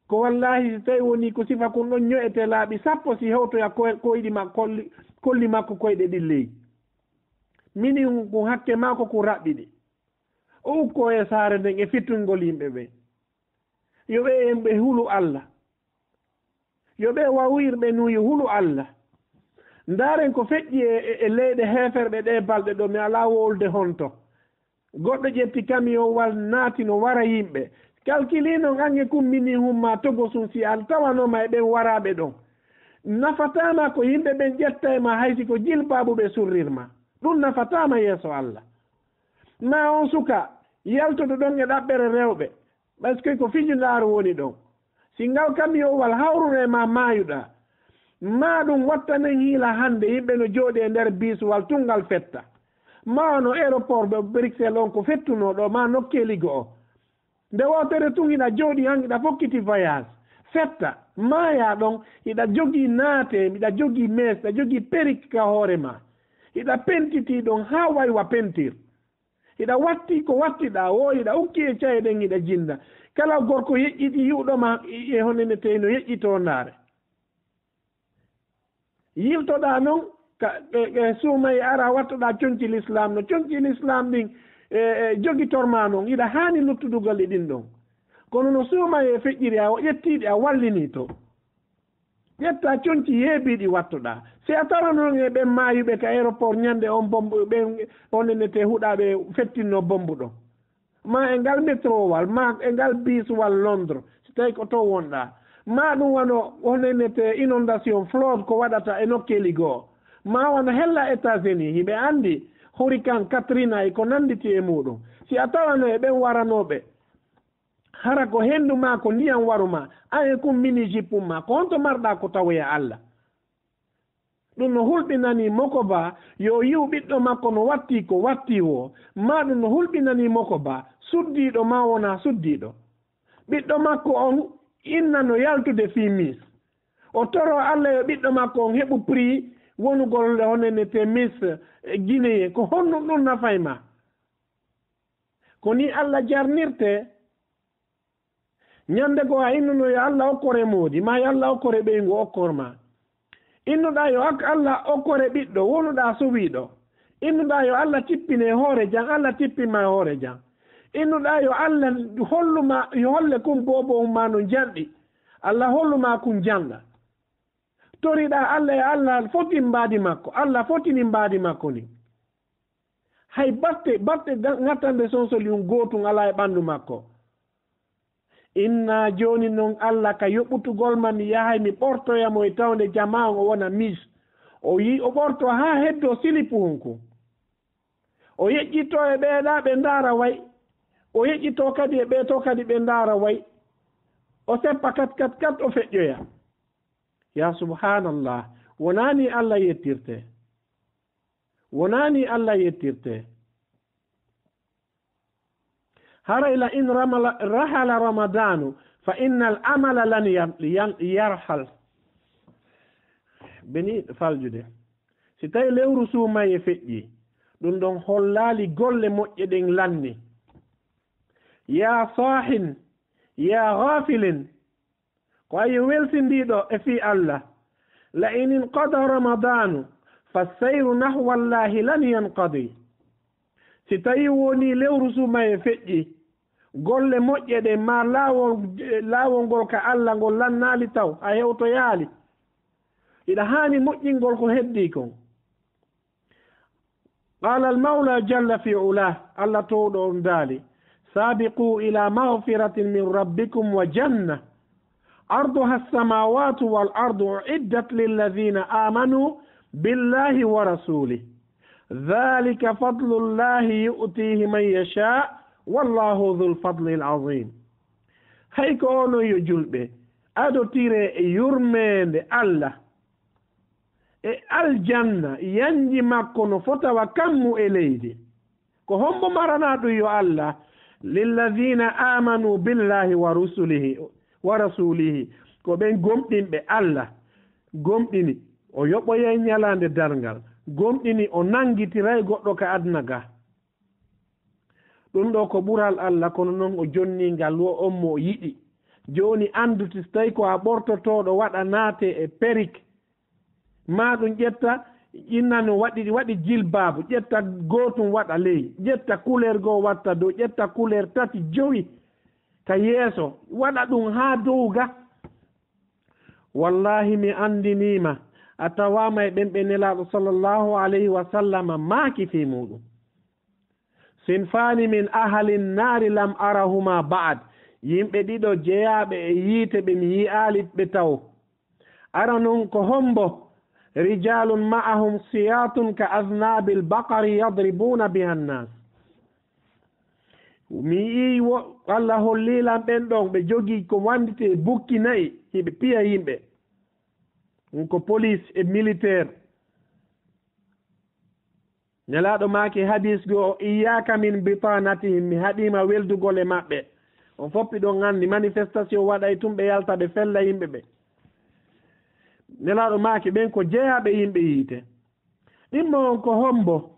Ko wallahi si tawi woni ko sifa kun ɗon ño'ete laaɓi sappo si hewtoya koy-, koyɗi ma-, kolli, kolli makko koyɗe ɗin ley. Mini hun kun hakke maako kun raɓɓiɗi. O ukkoo e saare nden e fittungol yimɓe ɓen. Yo ɓe en ɓe hulu Allah. Yo ɓe wawir ɓe nuyi hulu Allah. Ndaaren ko feƴƴi e, e, e leyɗe heeferɓe ɗe balɗe ɗo, mi alaa wowlude honto. Goɗɗo ƴetti kamiyowal naati no wara yimɓe. Kalkili non ange kun mini hun ma togo sun si a tawanoma e ɓen waraaɓe ɗon. Nafataama ko yimɓe ɓen ƴetta e ma hay si ko jilbaabu ɓe surrirma. Ɗum nafataama yeeso Allah. Ma on suka, yaltoɗo ɗon e ɗaɓɓere rewɓe, parce que ko fijundaaru woni ɗon. Si ngal kamiyowal hawruno e ma maayuɗaa, ma ɗum wattanen hiila hannde yimɓe no jooɗi e nder biisuwal tun ngal fetta. Ma no aéroport ɓe Bruxelles on ko fettunoo ɗo, ma nokkeeli go'o. Nde wootere tun hiɗa jooɗi han, hiɗa fokkiti voyage. Fetta, maayaa ɗon, hiɗa jogii naate, hiɗa jogii mees, hiɗa jogii perik ka hoore ma. Hiɗa pentitii ɗon haa waywa pentir. Hiɗa watti ko wattiɗaa woo, hiɗa ukki e caye ɗen, hiɗa jinda. Kala gorko yeƴƴiɗi yi'uɗo ma e honene tey no yeƴƴitoo ndaare. Yiltoɗaa non ka, e, e suumay ara wattoɗaa conci lislaam no. Conci lislaam ɗin, e, e, jogitormaa non. Hiɗa haani luttudugol e ɗin ɗon. Kono no suumay e feƴƴiri, a o ƴettiiɗi, a wallinii to. Ƴetta conci yeebiiɗi wattoɗaa. Si a tawano e ɓen maayuɓe ka aéroport ñande on bombu, ɓen on enete huɗaaɓe fettinno bombu ɗon. Ma e ngal metrowal, ma e ngal biswal Londres, si tawi ko to wonɗaa. Ma ɗum wano on enete inondation, flood ko waɗata e nokkeeli goo. Ma wano hella États-Unis, hiɓe anndi hurricane Katrina e ko nannditi e muuɗum. Si a tawano e ɓen waranooɓe, hara ko henndu ma, ko ndiyam waru ma, an e kun mini jippun ma, ko honto marɗaa ko tawoya Allah? Ɗum no hulɓinanii Mokoba yo yi'u ɓiɗɗo makko no wattii ko wattii woo, maa ɗum no hulɓinanii Mokoba suddiiɗo maa wonaa suddiiɗo. Ɓiɗɗo makko on inna no yaltude fii Miss. O toroo Alla yo ɓiɗɗo makko on heɓu prix wonugol honene te Miss Guinée. Ko honɗum ɗum nafay ma? Ko nii Alla jarnirtee. Ñande goo a innuno yo Alla okkore moodi, maa yo Alla okkore ɓeyngu okkor ma. Innuɗaa yo ak-, Alla okkore ɓiɗɗo, wonuɗaa sowiiɗo. Innuɗaa yo Alla tippine hoore jam, Alla tippin ma hoore jam. Innuɗaa yo Alla hollu ma, yo holle kun boobo ma no janɗi. Alla hollu ma kun janɗa. Toriɗaa Alla e Alla fotin mbaadi makko, Alla fotini mbaadi makko ndin. Hay batte, batte ga-, ŋattande sonsoli un gootun alaa e ɓandu makko. Inna jooni non Alla ka yoɓutugol ma, mi yahay mi ɓortoya mo e tawnde jamaa on o wona Miss. O yi-, o ɓorto haa heddoo silipu hun kun. O yeƴƴitto e ɓeeɗa ɓe ndaara way. O yeƴƴitto kadi e ɓee to kadi ɓe ndaara way. O seppa kat, kat, kat, o feƴƴoya. Ya subhanallah, wonani Allah yettirte. Wonani Allah yettirte. Haray la in ramala-, rahala Ramadanu, fa innal amala lan yan-, yan-, yarhal. Beni faljude. Si tawi lewru suumaye feƴƴi, ɗum ɗon hollaali golle moƴƴe ɗen lanni. Ya sahin, ya ghafilin, ko a yo welsindiiɗo e fii Allah. La in inqada Ramadanu, fa sayru nahwa Allahi lan yanqadi. Si tawi woni lewru suumaye feƴƴi, golle moƴƴe ɗen maa laawol, laawol ngol ka Allah ngol lannaali taw, a hewtoyaali. Hiɗa haani moƴƴingol ko heddii kon. Qala al-Mawla jalla fi ula, Allah towɗo on daali, sabiqu ila maghfiratin min rabbikum wa janna, arduha as-samawatu wal ardu uiddat lilladhina amanu billahi wa rasulih. Dhalika fadlullahi yu'tihi man yasha, wallahu dhul fadlil azim. Hay ko onon yo julɓe, adotire e yurmeende Allah. E aljanna, yanji makko no fota wa kammu e leydi. Ko hombo maranaa ɗum yo Allah? Lilladhina amanu billahi wa rusulihi, wa rasulihi. Ko ɓen gomɗinɓe Allah, gomɗini o yoɓoyay ñalaande darngal, gomɗini o nangitiray goɗɗo ka aduna ga. Ɗum ɗo ko ɓural Allah, kono non o jonni ngal wo on mo o yiɗi. Jooni anndu, so tawi ko a ɓortotooɗo waɗa naate e perik, maa ɗum ƴetta, inna no waɗi, waɗi jilbaabu, ƴetta gootum waɗa ley, ƴetta couleur goo watta dow, ƴetta couleur tati, jowi ka yeeso, waɗa ɗum haa dow ga. Wallahi, mi anndiniima, a tawaama e ɓen ɓe Nelaaɗo sallallahu alayhi wa sallam maaki fii muuɗum. Sinfaani min ahli nnaari lam arahuma ba'd. Yimɓe ɗiɗo jeyaaɓe e yiite ɓe mi yi'aali ɓe taw. Aranun ko hombo? Rijalun ma'ahum siyatun ka adhnabil baqari yadribuna biha nnas. Mi yi'i wo, Allah holli lan ɓen ɗon, ɓe jogii ko wanditee bukki na'i, hiɓe piya yimɓe. Ɗum ko police e militaire. Nelaaɗo maaki hadis goo, iyyaka min bitanatihim, mi haɗiima weldugol e maɓɓe. On fof hiɗon anndi manifestation waɗay tun, ɓe yalta ɓe fella yimɓe ɓe. Nelaaɗo maaki ɓen ko jeyaaɓe yimɓe yiite. Ɗimmo on ko hombo?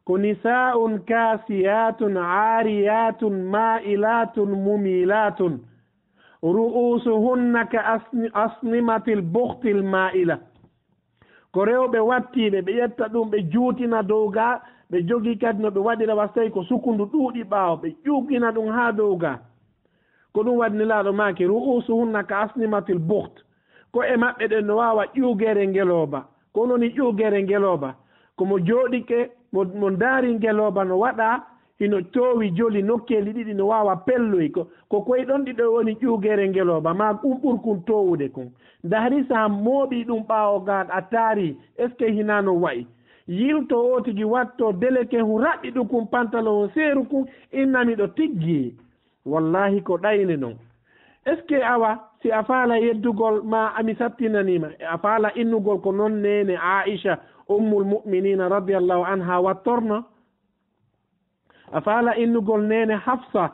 Ko nisaa'un kaasiyatun aariyatun maa'ilatun mumilatun ru'usuhunna ka asni-, asnimatil bukhtil maa'ila. Ko rewɓe wattiiɓe, ɓe ƴetta ɗum, ɓe juutina dow ga, ɓe jogii kadi no ɓe waɗira wa so tawi ko sukundu ɗuuɗi ɓaawo, ɓe ƴuugina ɗum haa dow ga. Ko ɗum waɗi Nelaaɗo maaki, ru'usuhunna ka asnimatil bukht. Ko'e maɓɓe ɗen no waawa ƴuugeere ngelooba. Ko non woni ƴuugeere ngelooba? Ko mo jooɗike, mo, mo ndaari ngelooba no waɗa, hino toowi joli nokkeeli ɗiɗi, no waawa pelloy. Ko, ko koy ɗon ɗiɗo woni ƴuugeere ngelooba, maa ɗum ɓurkun toowude kun. Nda hari so a mooɓii ɗum ɓaawo gaat, a taari, est-ce que hinaa no wa'i? Yilto o tigi watto deleke hun raɓɓiɗukun pantalon on seeru kun, inna miɗo tiggi. Wallahi ko ɗayne non. Est-ce que awa, si a faala yeddugol ma ami sattinaniima, a faala innugol ko non neene Aisha, Ummul Mu'minina radiyallahu anha wattorno? A faala innugol neene Hafsa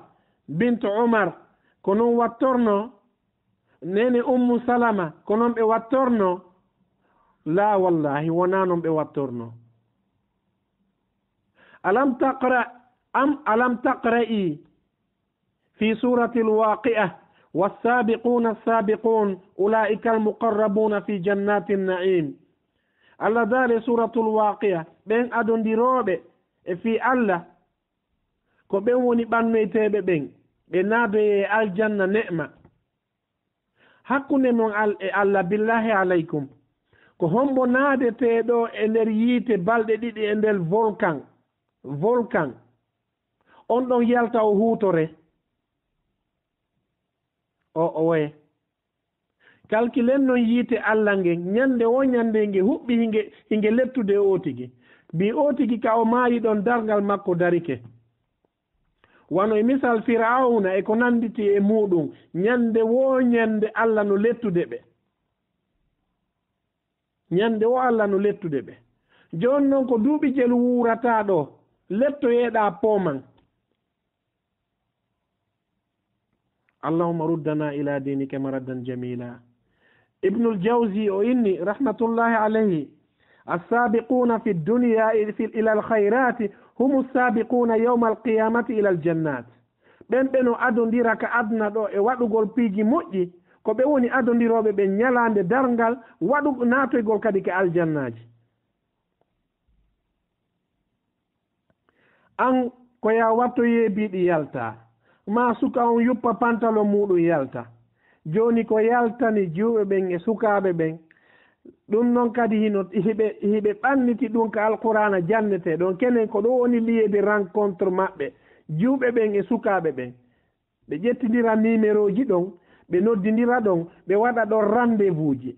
bint Umar, ko non wattorno? Neene Ummu Salama, ko non ɓe wattorno? Laa, wallahi, wonaa non ɓe wattorno. Alam taqra, am alam taqra'i fi suratil Waqi'a, was-sabiquna as-sabiqun, ulaika al-muqarrabuna fi jannatin na'im. Allah daali suratul Waqi'a, ɓen adondirooɓe e fii Allah, ko ɓen woni ɓannoyteeɓe ɓen, ɓe naadoyee aljanna ne'ma. Hakkunde mon al-, e Allah, billahi alaykum, ko hombo naadeteeɗo e nder yiite balɗe ɗiɗi e nder volkan, volkan, on ɗon yalta o huutore? O, oye. Kalkilen non yiite Allah ngen, ñande wo ñande nge huɓɓi hinge, hinge lettude o tigi. Mbi o tigi ka o maayi ɗon darngal makko darike. Wano e misal Fir'awna e ko nannditi e muuɗum, ñande woo ñande Alla no lettude ɓe. Ñande woo Alla no lettude ɓe. Jooni non ko duuɓi jelu wuurataa ɗoo, lettoyeeɗaa pooman. اللهم ردنا إلى دينك مردا جميلا. Ibnul Jawzi o inni, rahmatullahi alayhi, السابقون في الدنيا في، إلى الخيرات هم السابقون يوم القيامة إلى الجنات. Ɓen ɓe no adondira ka aduna ɗoo e waɗugol piiji moƴƴi, ko ɓe woni adondirooɓe ɓen ñalaande darngal, waɗu-, naatoygol kadi ka aljannaaji. An ko yaa watto yeebiiɗi yalta, maa suka on yuppa pantalon muuɗum yalta. Jooni ko yaltani jiwɓe ɓen e sukaaɓe ɓen, ɗum non kadi hino, hiɓe, hiɓe ɓanniti ɗum ka Alqur'aana jannetee ɗon. Kenen ko ɗum woni lieu de rencontre maɓɓe, jiwɓe ɓen e sukaaɓe ɓen. Ɓe ƴettindira nimerooji ɗon, ɓe noddindira ɗon, ɓe waɗa ɗon rendez-vous ji.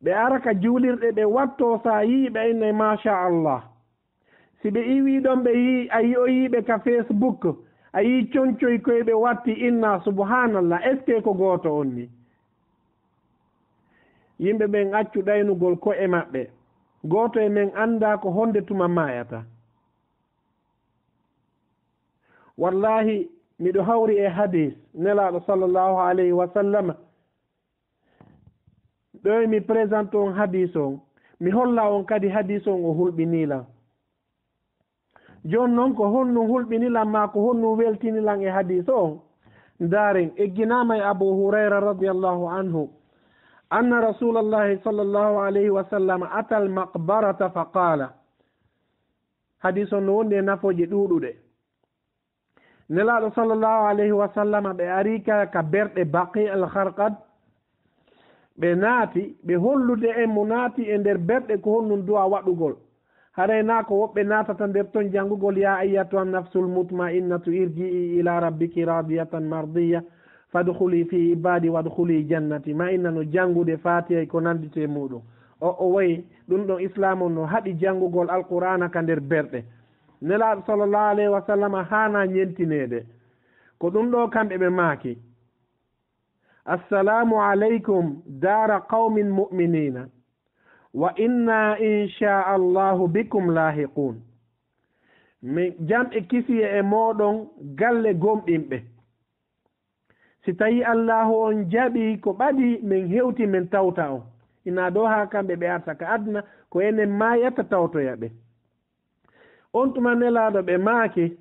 Ɓe ara ka juulirɗe, ɓe wattoo, so a yii ɓe, innay, "Macha Allah." Si ɓe iwii ɗon, ɓe yii, a yi'oyii ɓe ka Facebook, a yii concoy koy ɓe watti, inna, "Subhanallah, est-ce que ko gooto on ni?" Yimɓe ɓen accu ɗaynugol ko'e maɓɓe. Gooto e men anndaa ko honde tuma maayata. Wallahi, miɗo hawri e hadis Nelaaɗo sallallahu alayhi wa sallam. Ɗoy mi présente on hadis on, mi holla on kadi hadis on o hulɓinii lan. Jooni non ko honɗum hulɓini lan maa ko honɗum weltini lan e hadis on? Ndaaren, egginaama e Abu Hurayra radiyallahu anhu, anna Rasulallahi sallallahu alayhi wa sallam atal maqbarata fa qaala. Hadis on no wondi e nafooje ɗuuɗuɗe. Nelaaɗo sallallahu alayhi wa sallam, ɓe ari ka, ka berɗe Baqi al Kharqad. Ɓe naati, ɓe hollude en mo naati e nder berɗe ko honɗum du'a waɗugol. Haray naa ko woɓɓe naatata nder ton janngugol, "Ya ayyatuha nafsul mutma'innatu irji'i ila rabbiki radiyatan mardiyya, fadkhuli fi ibadi wadkhuli jannati." Ma inna no janngude Faatiha e ko nannditi e muuɗum. O, o wayi, ɗum ɗon Islaam on no haɗi janngugol Alqur'aana ka nder berɗe. Nelaaɗo sallallahu alayhi wa sallam haanaa ñentineede. Ko ɗum ɗoo kamɓe ɓe maaki, "Assalaamu alaykum daara qawmin mu'miniina, wa inna inshaa Allahu bikum laahiquun." Min jam e kisiyee e mooɗon galle gomɗinɓe. Si tawii Allaahu on jaɓii ko ɓadii, men hewti men tawta on. Inaa ɗoo haa kamɓe ɓe arta ka aduna, ko enen maayata tawtoya ɓe. On tuma Nelaaɗo ɓe maaki,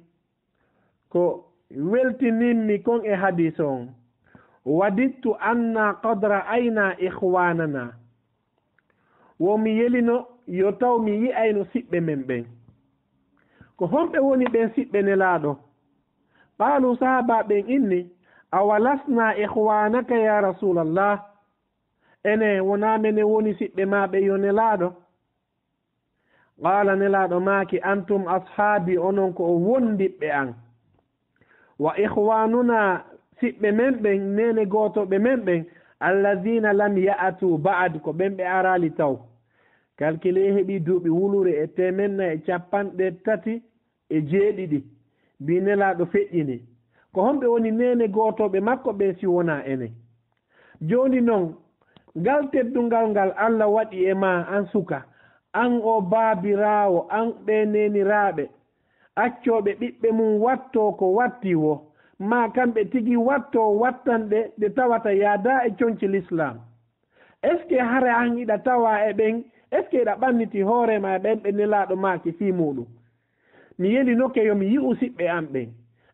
ko weltinimmi kon e hadiis on, "Wadittu anna qad ra'ayna ikhwanana." Wo mi yelino yo taw mi yi'ayno siɓɓe men ɓen. Ko honɓe woni ɓen siɓɓe Nelaaɗo? Qaalu, sahaaba ɓen inni, "Awalasna ikhwanaka ya Rasulallah?" Ene wonaa menen woni siɓɓe maa ɓen yo Nelaaɗo? Qaala, Nelaaɗo maaki, "Antum ashaabi, onon ko wondiɓɓe an. Wa ikhwanuna, siɓɓe men ɓen, neene gootooɓe men ɓen, alladhina lam ya'tu ba'd, ko ɓen ɓe araali taw." Kalkilee heɓi duuɓi wulure e teemen nayi e capanɗe tati e jeeɗiɗi, mbii Nelaaɗo feƴƴini. Ko honɓe woni neene gootooɓe makko ɓen si wonaa enen? Jooni non, ngal teddungal ngal Alla waɗi e maa, an suka, an o baabiraawo, an ɓee neeniraaɓe, accooɓe ɓiɓɓe mum wattoo ko watti woo, maa kamɓe tigi wattoo wattanɗe ɗe tawata yaadaa e conci Lislaam. Est-ce que hara an hiɗa tawaa e ɓen? Est-ce que hiɗa ɓanniti hoore maa e ɓen ɓe Nelaaɗo maaki fii muuɗum? Mi yelinoke yo mi yi'u siɓɓe an ɓen.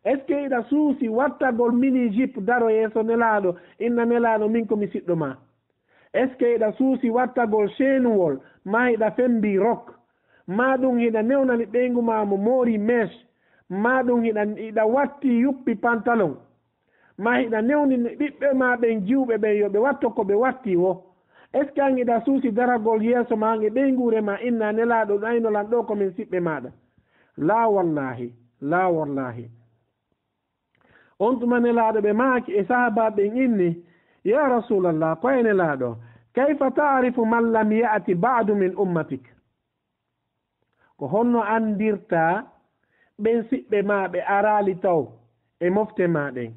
Est-ce que hiɗa suusi wattagol mini jupe daro yeeso Nelaaɗo, inna Nelaaɗo min ko mi siɗɗo maa? Est-ce que hiɗa suusi wattagol seenuwol, maa hiɗa femmbii rok? Maa ɗum hiɗa newnani ɓeyngu maa mo moori mèche? Maa ɗum hiɗa, hiɗa watti yuppi pantalon? Maa hiɗa newnini ɓiɓɓe maa ɓen jiwɓe ɓen yo ɓe watto ko ɓe watti woo? Est-ce que an hiɗa suusi daragol yeeso maa an e ɓeynguure maa, inna Nelaaɗo ɗayno lan ɗoo ko men siɓɓe maaɗa? Laa wallaahi, laa wallaahi. On tuma Nelaaɗo ɓe maaki e sahaabaaɓe ɓen inni, "Ya Rasulallah, ko e Nelaaɗo, kayfa ta'rifu man lam ya'ti ba'du min ummatik?" Ko honno anndirtaa ɓen siɓɓe maa ɓe araali taw e mofte maa ɗen?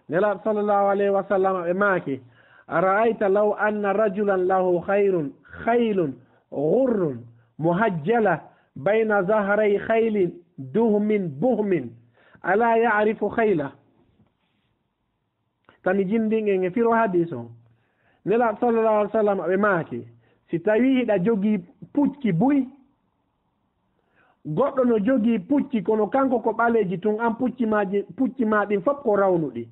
Nelaaɗo sallallahu alayhi wa sallam ɓe maaki, "Ara'ayta law anna rajulan lahu khayrun, khaylun, ghurrun, muhajjala bayna zahray khaylin, duhmin, buhmin, ala ya'rifu khayla?" Tami jindin en e firo hadis on. Nelaaɗo sallallahu alayhi wa sallam ɓe maaki, si tawii hiɗa jogii pucci buy, goɗɗo no jogii pucci, kono kanko ko ɓaleeji tun, an pucci maa ji-, pucci maa ɗin fof ko rawnuɗi.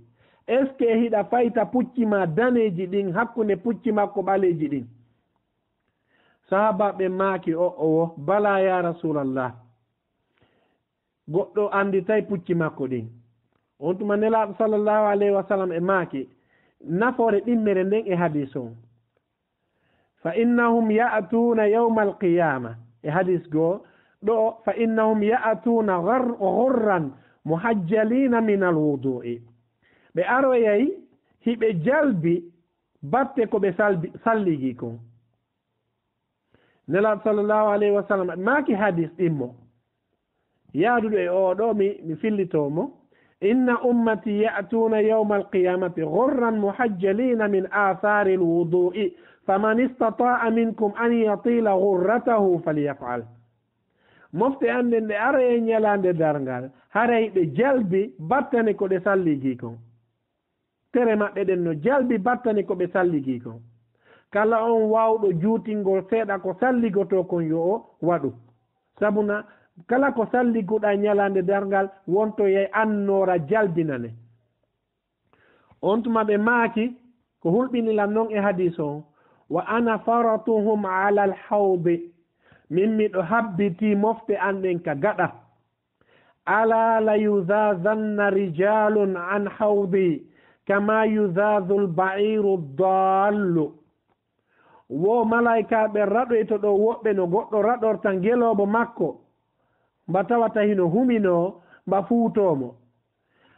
Est-ce que hiɗa fayta pucci maa daneeji ɗin hakkunde pucci makko ɓaleeji ɗin? Sahaabaaɓe maaki o, o, "Balaa, yaa Rasuulallah." Goɗɗo annditay pucci makko ɗin. On tuma Nelaaɗo sallallahu alayhi wa sallam e maaki nafoore ɗimmere nden e hadis on. "Fa innahum ya'tuuna yawmal qiyaama." E hadis goo, ɗo, "Fa innahum ya'tuuna ghar-, ghurran muhajjaliina minal wudu'i." Ɓe aroyay hiɓe jalbi batte ko ɓe salbi-, salligi kon. Nelaaɗo sallallahu alayhi wa sallam maaki hadis ɗimmo yaaduɗo e oo ɗoo, mi, mi fillitoo mo. "Inna ummati ya'tuuna yawmal qiyaamati ghurran muhajjaliina min aathaaril wudu'i, faman istata'a minkum an yatila ghurratahu falyaf'al." Mofte an ɗen ɗe aroyay ñalaande darngal, haray ɓe jalbi battane ko ɗe salligi kon. Tere maɓɓe ɗen no jalbi battane ko ɓe salligi kon. Kala on waawɗo juutingol seeɗa ko salligotoo kon, yo o waɗu. Sabuna, kala ko salliguɗaa ñalaande darngal, wontoyay annoora jalbinane. On tuma ɓe maaki, ko hulɓini lan non e hadis on, "Wa ana faratuhum alal hawdi." Min miɗo habbitii mofte an ɗen ka gaɗa. "Alaa la yuzaazanna rijaalun an hawdi kama yuzaazul ba'iiru daallu." Wo malaykaaɓe raɗoyto ɗo woɓɓe no goɗɗo raɗorta ngeloobo makko, mba tawata hino huminoo, mba fuutoo mo.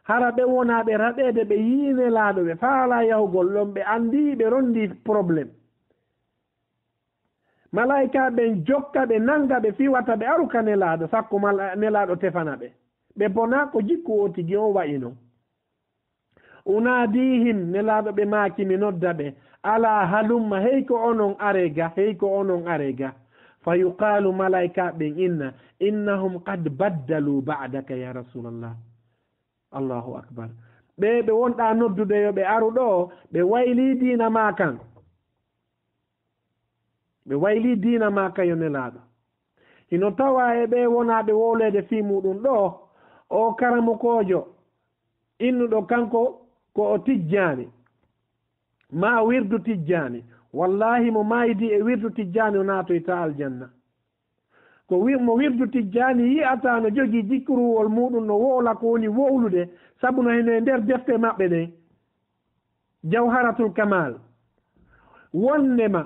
Hara ɓe wonaa ɓe raɗeede, ɓe yi'i Nelaaɗo, ɓe faalaa yahugol ɗon, ɓe anndii, ɓe ronndii problème. Malaa'ika ɓen jokka ɓe, nanga ɓe, fii wata ɓe aru ka Nelaaɗo, sakko mala-, Nelaaɗo tefana ɓe. Ɓe bona ko jikku oo tigi on wa'i non. Unaadihim, Nelaaɗo ɓe maaki, mi nodda ɓe. Alaa halumma, hey ko onon aree ga, hey ko onon aree ga. Fa yuqaalu, malaa'ika ɓen inna, innahum qad baddalu ba'daka ya Rasulallah. Allahu akbar. Ɓe ɓe wonɗaa noddude yo ɓe aru ɗoo, ɓe waylii diina maa kan. Ɓe waylii diina maa kan yo Nelaaɗo. Hino tawaa e ɓee wonaaɓe wowleede fii muuɗum ɗoo, oo karamokoojo innuɗo kanko ko o Tijjaani, maa wirdu Tijjaani. Wallaahi, mo maaydi e wirdu Tijjaani, o naatoytaa aljanna. Ko wi-, mo wirdu Tijjaani yi'ataa no jogii jikruwol muuɗum, no wowla ko woni wowlude, sabu no hino e nder defte maɓɓe ɗen. Jawharatul Kamal. Wonnde ma,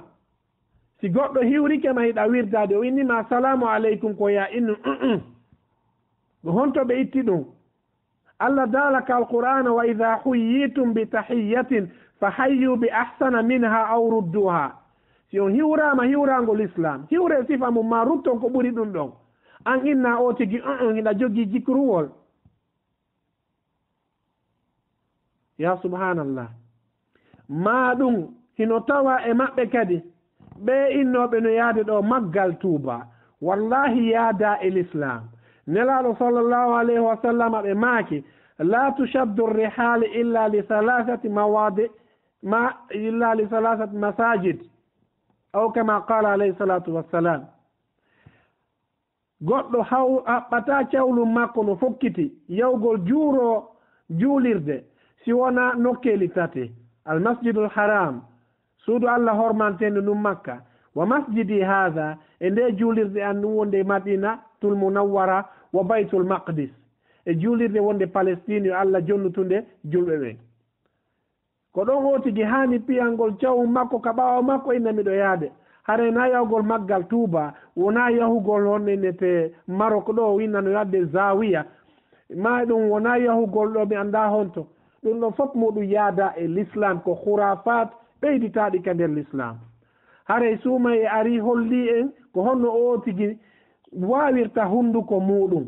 si goɗɗo hiwrike ma, hiɗa wirdaade, o inni ma, "Salaamu aleykum," ko ya innu, "Mm-mm." Ko honto ɓe itti ɗum? Allah daala ka Alqur'aana, "Wa idha huyyitum bi tahiyyatin fa hayyu bi ahsana minha aw rudduha." Si on hiwraama hiwraango Lislaam, hiwre sifa mum, ma rutton ko ɓuri ɗum ɗon. An inna o tigi, "Mm-mm," hiɗa jogii jikruwol. Ya subhanallah. Maa ɗum hino tawa e maɓɓe kadi, ɓee innooɓe no yaade ɗoo maggal tuuba. Wallaahi yaadaa e Lislaam. Nelaaɗo sallallahu alayhi wa sallam ɓe maaki, "La tushaddu rihali illa li thalathati mawadi, ma, illa li thalathati masajid." Aw kama qala alayhi salatu wassalam. Goɗɗo haw-, haɓɓataa cawlum makko no fokkiti yawgol juuroo juulirde, si wonaa nokkeeli tati, Almasjidul Haram, suudu Allah hormanteendu ndun Makka, wa masjidi haadha, e ndee juulirde an ndun wonde Madinatul Munawwara, wa Baytul Maqdis, e juulirde wonde Palestine, yo Allah jonnutunde julɓe ɓen. Ko ɗon o tigi haani piyangol cawu makko ka ɓaawo makko, inna miɗo yaade. Haray na yahugol maggal tuuba, wonaa yahugol honno innetee Marok ɗoo, o inna no yaade Zawiya. Maa ɗum wonaa yahugol ɗoo mi anndaa honto. Ɗum ɗon fof muɗum yaadaa e Lislaam, ko khuraafaat ɓeyditaaɗi ka nder Lislaam. Haray suumay e arii hollii en ko honno o tigi waawirta hunnduko muuɗum.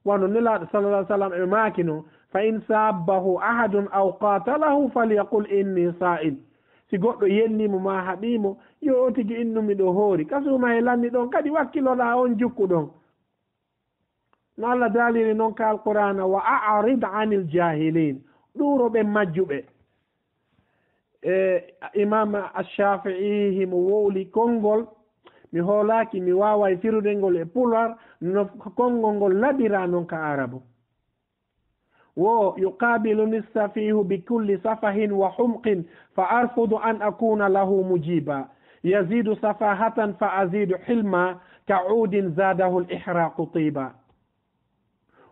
Wano Nelaaɗo sallallahu alaihi wasallam e maaki non, "Fa in sabbahu ahadun aw qatalahu falyaqul inni sa'im." Si goɗɗo yenni mo maa haɓii mo, yo o tigi innu miɗo hoori. Kasuma e lanni ɗon, kadi wakkiloɗaa on jukku ɗon. No Allah daaliri non ka Alqur'aana, "Wa a'rid anil jahilin." Ɗuuro ɓen majjuɓe. E, Imam Ash-Shafi'i himo wowli konngol, mi hoolaaki, mi waaway firude ngol e Pulaar, no konngol ngol labira non ka Arabu. Wo, "Yuqabiluni safihu bi kulli safahin wa humqin, fa arfudu an akuna lahu mujiba. Yazidu safahatan fa azidu hilma, ka udin zadahu al-ihraqu tiba."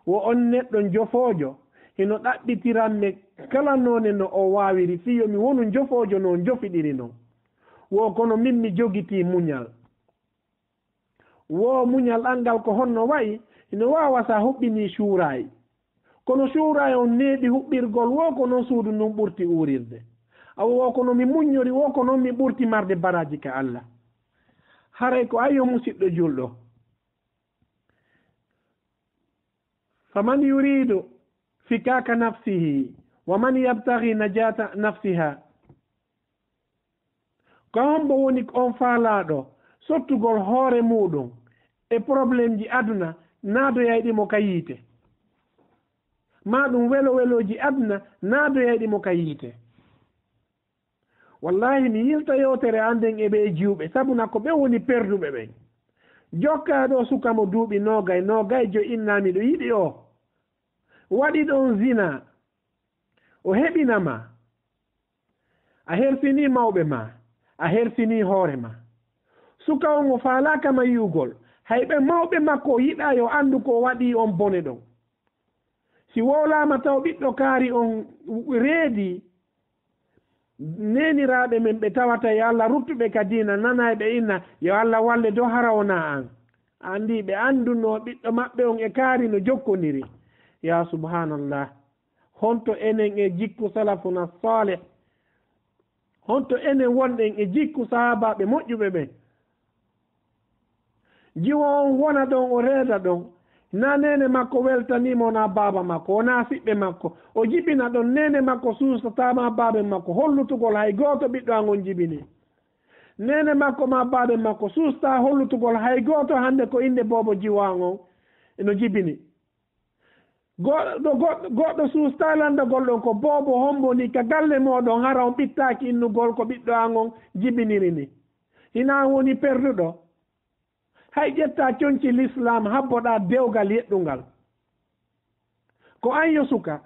Wo on neɗɗo njofoojo, hino ɗaɓɓitiranmi kala noone no o waawiri, fii yo mi wonu njofoojo no o njofiɗiri non. Wo kono min mi jogitii muñal. Wo muñal an ngal ko honno wa'i? Hino waawa sa huɓɓinii cuuraay. Kono cuuraay on neeɓi huɓɓirgol, wo ko non suudu ndun ɓurti uurirde. Awa wo ko non mi muññori, wo ko non mi ɓurti marde baraaji ka Allah. Haray ko ayyo musiɗɗo julɗo. Faman yuridu fikaka nafsihi, wa man yabtaghi najata nafsiha. Ko hombo woni on faalaaɗo sottugol hoore muuɗum e problèmeji aduna naadoyayɗi mo ka yiite? Maa ɗum welo welooji aduna naadoyayɗi mo ka yiite? Wallahi, mi yilta yewtere an nden e ɓee jiwɓe, sabu na ko ɓe woni perduɓe ɓen. Jokkaa ɗoo suka mo duuɓi noogay, noogay joy, inna miɗo yiɗi o. Waɗi ɗon zina. O heɓina ma. A hersinii mawɓe ma. A hersinii hoore ma. Suka on o faalaaka ma yi'ugol. Hay ɓe mawɓe makko o yiɗaa yo anndu ko o waɗii on bone ɗon. Si wowlaama taw ɓiɗɗo kaari on reedii, neeniraaɓe men ɓe tawata yo Allah ruttuɓe ka diina, nanay ɓe inna, "Yo Allah walle do hara wonaa an." Anndi ɓe anndunoo ɓiɗɗo maɓɓe on e kaari no jokkondiri. Yaa subhaanallah. Honto enen e jikku salafuna salih? Honto enen wonɗen e jikku sahaabaaɓe moƴƴuɓe ɓen? Jiwo on wona ɗon, o reeda ɗon. Na neene makko weltanii mo, na baaba makko, wonaa siɓɓe makko. O jibina ɗon, neene makko suusataa ma baaba makko hollutugol hay gooto ɓiɗɗo an on jibini. Neene makko ma baaba makko suusataa hollutugol hay gooto hannde ko innde boobo jiwo an on no jibini. Goɗɗo, goɗɗo, goɗɗo suustaa lanndagol ɗon ko boobo hombo ni ka galle mooɗon, hara on ɓittaaki innugol ko ɓiɗɗo an on jibiniri ni. Hinaa woni perduɗo. Hay ƴettaa conci Lislaam, habboɗaa dewgal yeɗɗungal. Ko an yo suka,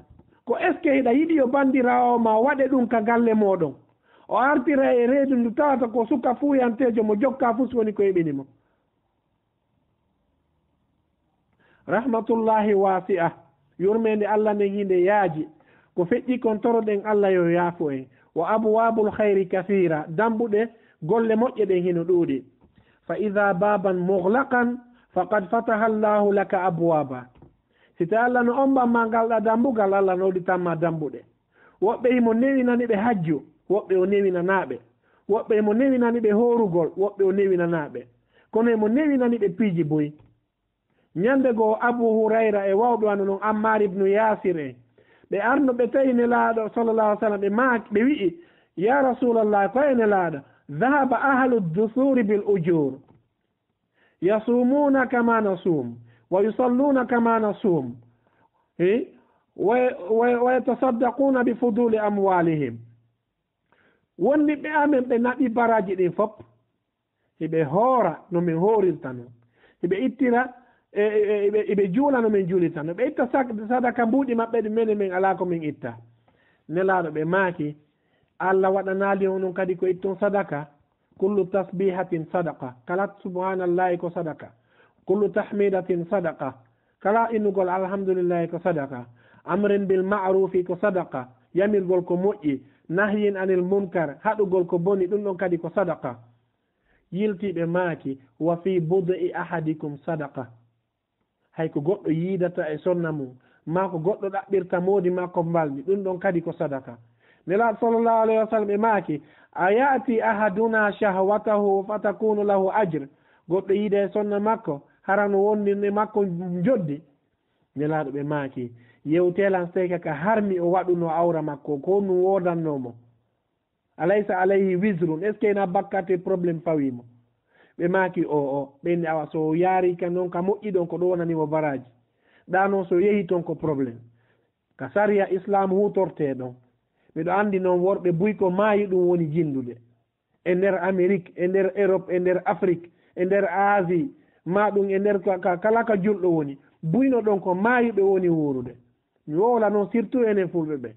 ko est-ce que hiɗa yiɗi yo banndiraawo ma waɗe ɗum ka galle mooɗon? O artira e reedu ndu tawata ko suka fuuyanteejo mo jokkaa fus woni ko heɓini mo. Rahmatullahi wasi'a, yurmeende Allah nden hinde yaaji. Ko feƴƴi kon toroɗen Allah yo yaafo en. Wa abwabul khayri kathira, dambuɗe golle moƴƴe ɗen hino ɗuuɗi. Fa idha baban mughlaqan faqad fataha Allahu laka abwaba. Si tawi Allah no omban ma ngal ɗa dambugal, Allah no waɗitan ma dambuɗe. Woɓɓe himo newinani ɓe hajju, woɓɓe o newinanaa ɓe. Woɓɓe himo newinani ɓe hoorugol, woɓɓe o newinanaa ɓe. Kono himo newinani ɓe piiji buy. Ñande goo, Abu Hurayra e wawɓe wano non Ammar ibnu Yasir en, ɓe arno ɓe tawi Nelaaɗo sallallahu alaihi wasallam, ɓe maaki, ɓe wi'i, "Ya Rasulallah, ko e Nelaaɗo, dhahaba ahlu dusuri bil ujur, yasumuna kama nasum, wa yusalluna kama nasum, eh, wa, wa, wa yatasaddaquna bi fuduli amwalihim." Wondiɓɓe amen ɓe naɓi baraaji ɗin fop. Hiɓe hoora no min hoorirta non. Hiɓe ittira, e, e, e, hiɓe, hiɓe juula no min juulirta non. Ɓe itta sak-, sadaka mbuuɗi maɓɓe ɗi menen min alaa ko min itta. Nelaaɗo ɓe maaki, Allah waɗanaali on ɗum kadi ko ittun sadaka. Kullu tasbihatin sadaqa. Kala subhanallahi ko sadaka. Kullu tahmidatin sadaqa. Kala innugol alhamdulillahi ko sadaka. Amrin bil ma'rufi ko sadaka. Yamirgol ko moƴƴi. Nahyin anil munkar. Haɗugol ko boni, ɗum ɗon kadi ko sadaka. Yiltiiɓe maaki, "Wa fi bud'i ahadikum sadaqa." Hay ko goɗɗo yiidata e sonna mum, maa ko goɗɗo ɗaɓɓirta moodi makko mbalndi, ɗum ɗon kadi ko sadaka. Nelaaɗo sallallahu alaihi wasallam e maaki, "A ya'ti ahaduna shahwatahu fatakunu lahu ajr." Goɗɗo yiida e sonna makko, Hara no wondi e makko njoddi? Nelaaɗo ɓe maaki, yewtelan sey ka ka harmi o waɗuno awra makko, ko honɗun woodannoo mo? Alaysa alayhi wizrun, est-ce que ina bakkate problème fawii mo? Ɓe maaki, o, o, ɓe inni, awa so o yaari ka non ka moƴƴi ɗon ko ɗo wonani mo baraaji. Ɗa non so yehi ton ko problème. Ka sariya Islam huutortee ɗon. Miɗo anndi non worɓe buy ko maayi ɗun woni jinndude. E nder Amerik, e nder Erop, e nder Afrik, e nder Aasi, maa ɗun e nder ka, ka, kala ka julɗo woni. Buyno ɗon ko maayuɓe woni wuurude. Mi wowla non surtout enen fulɓe ɓe.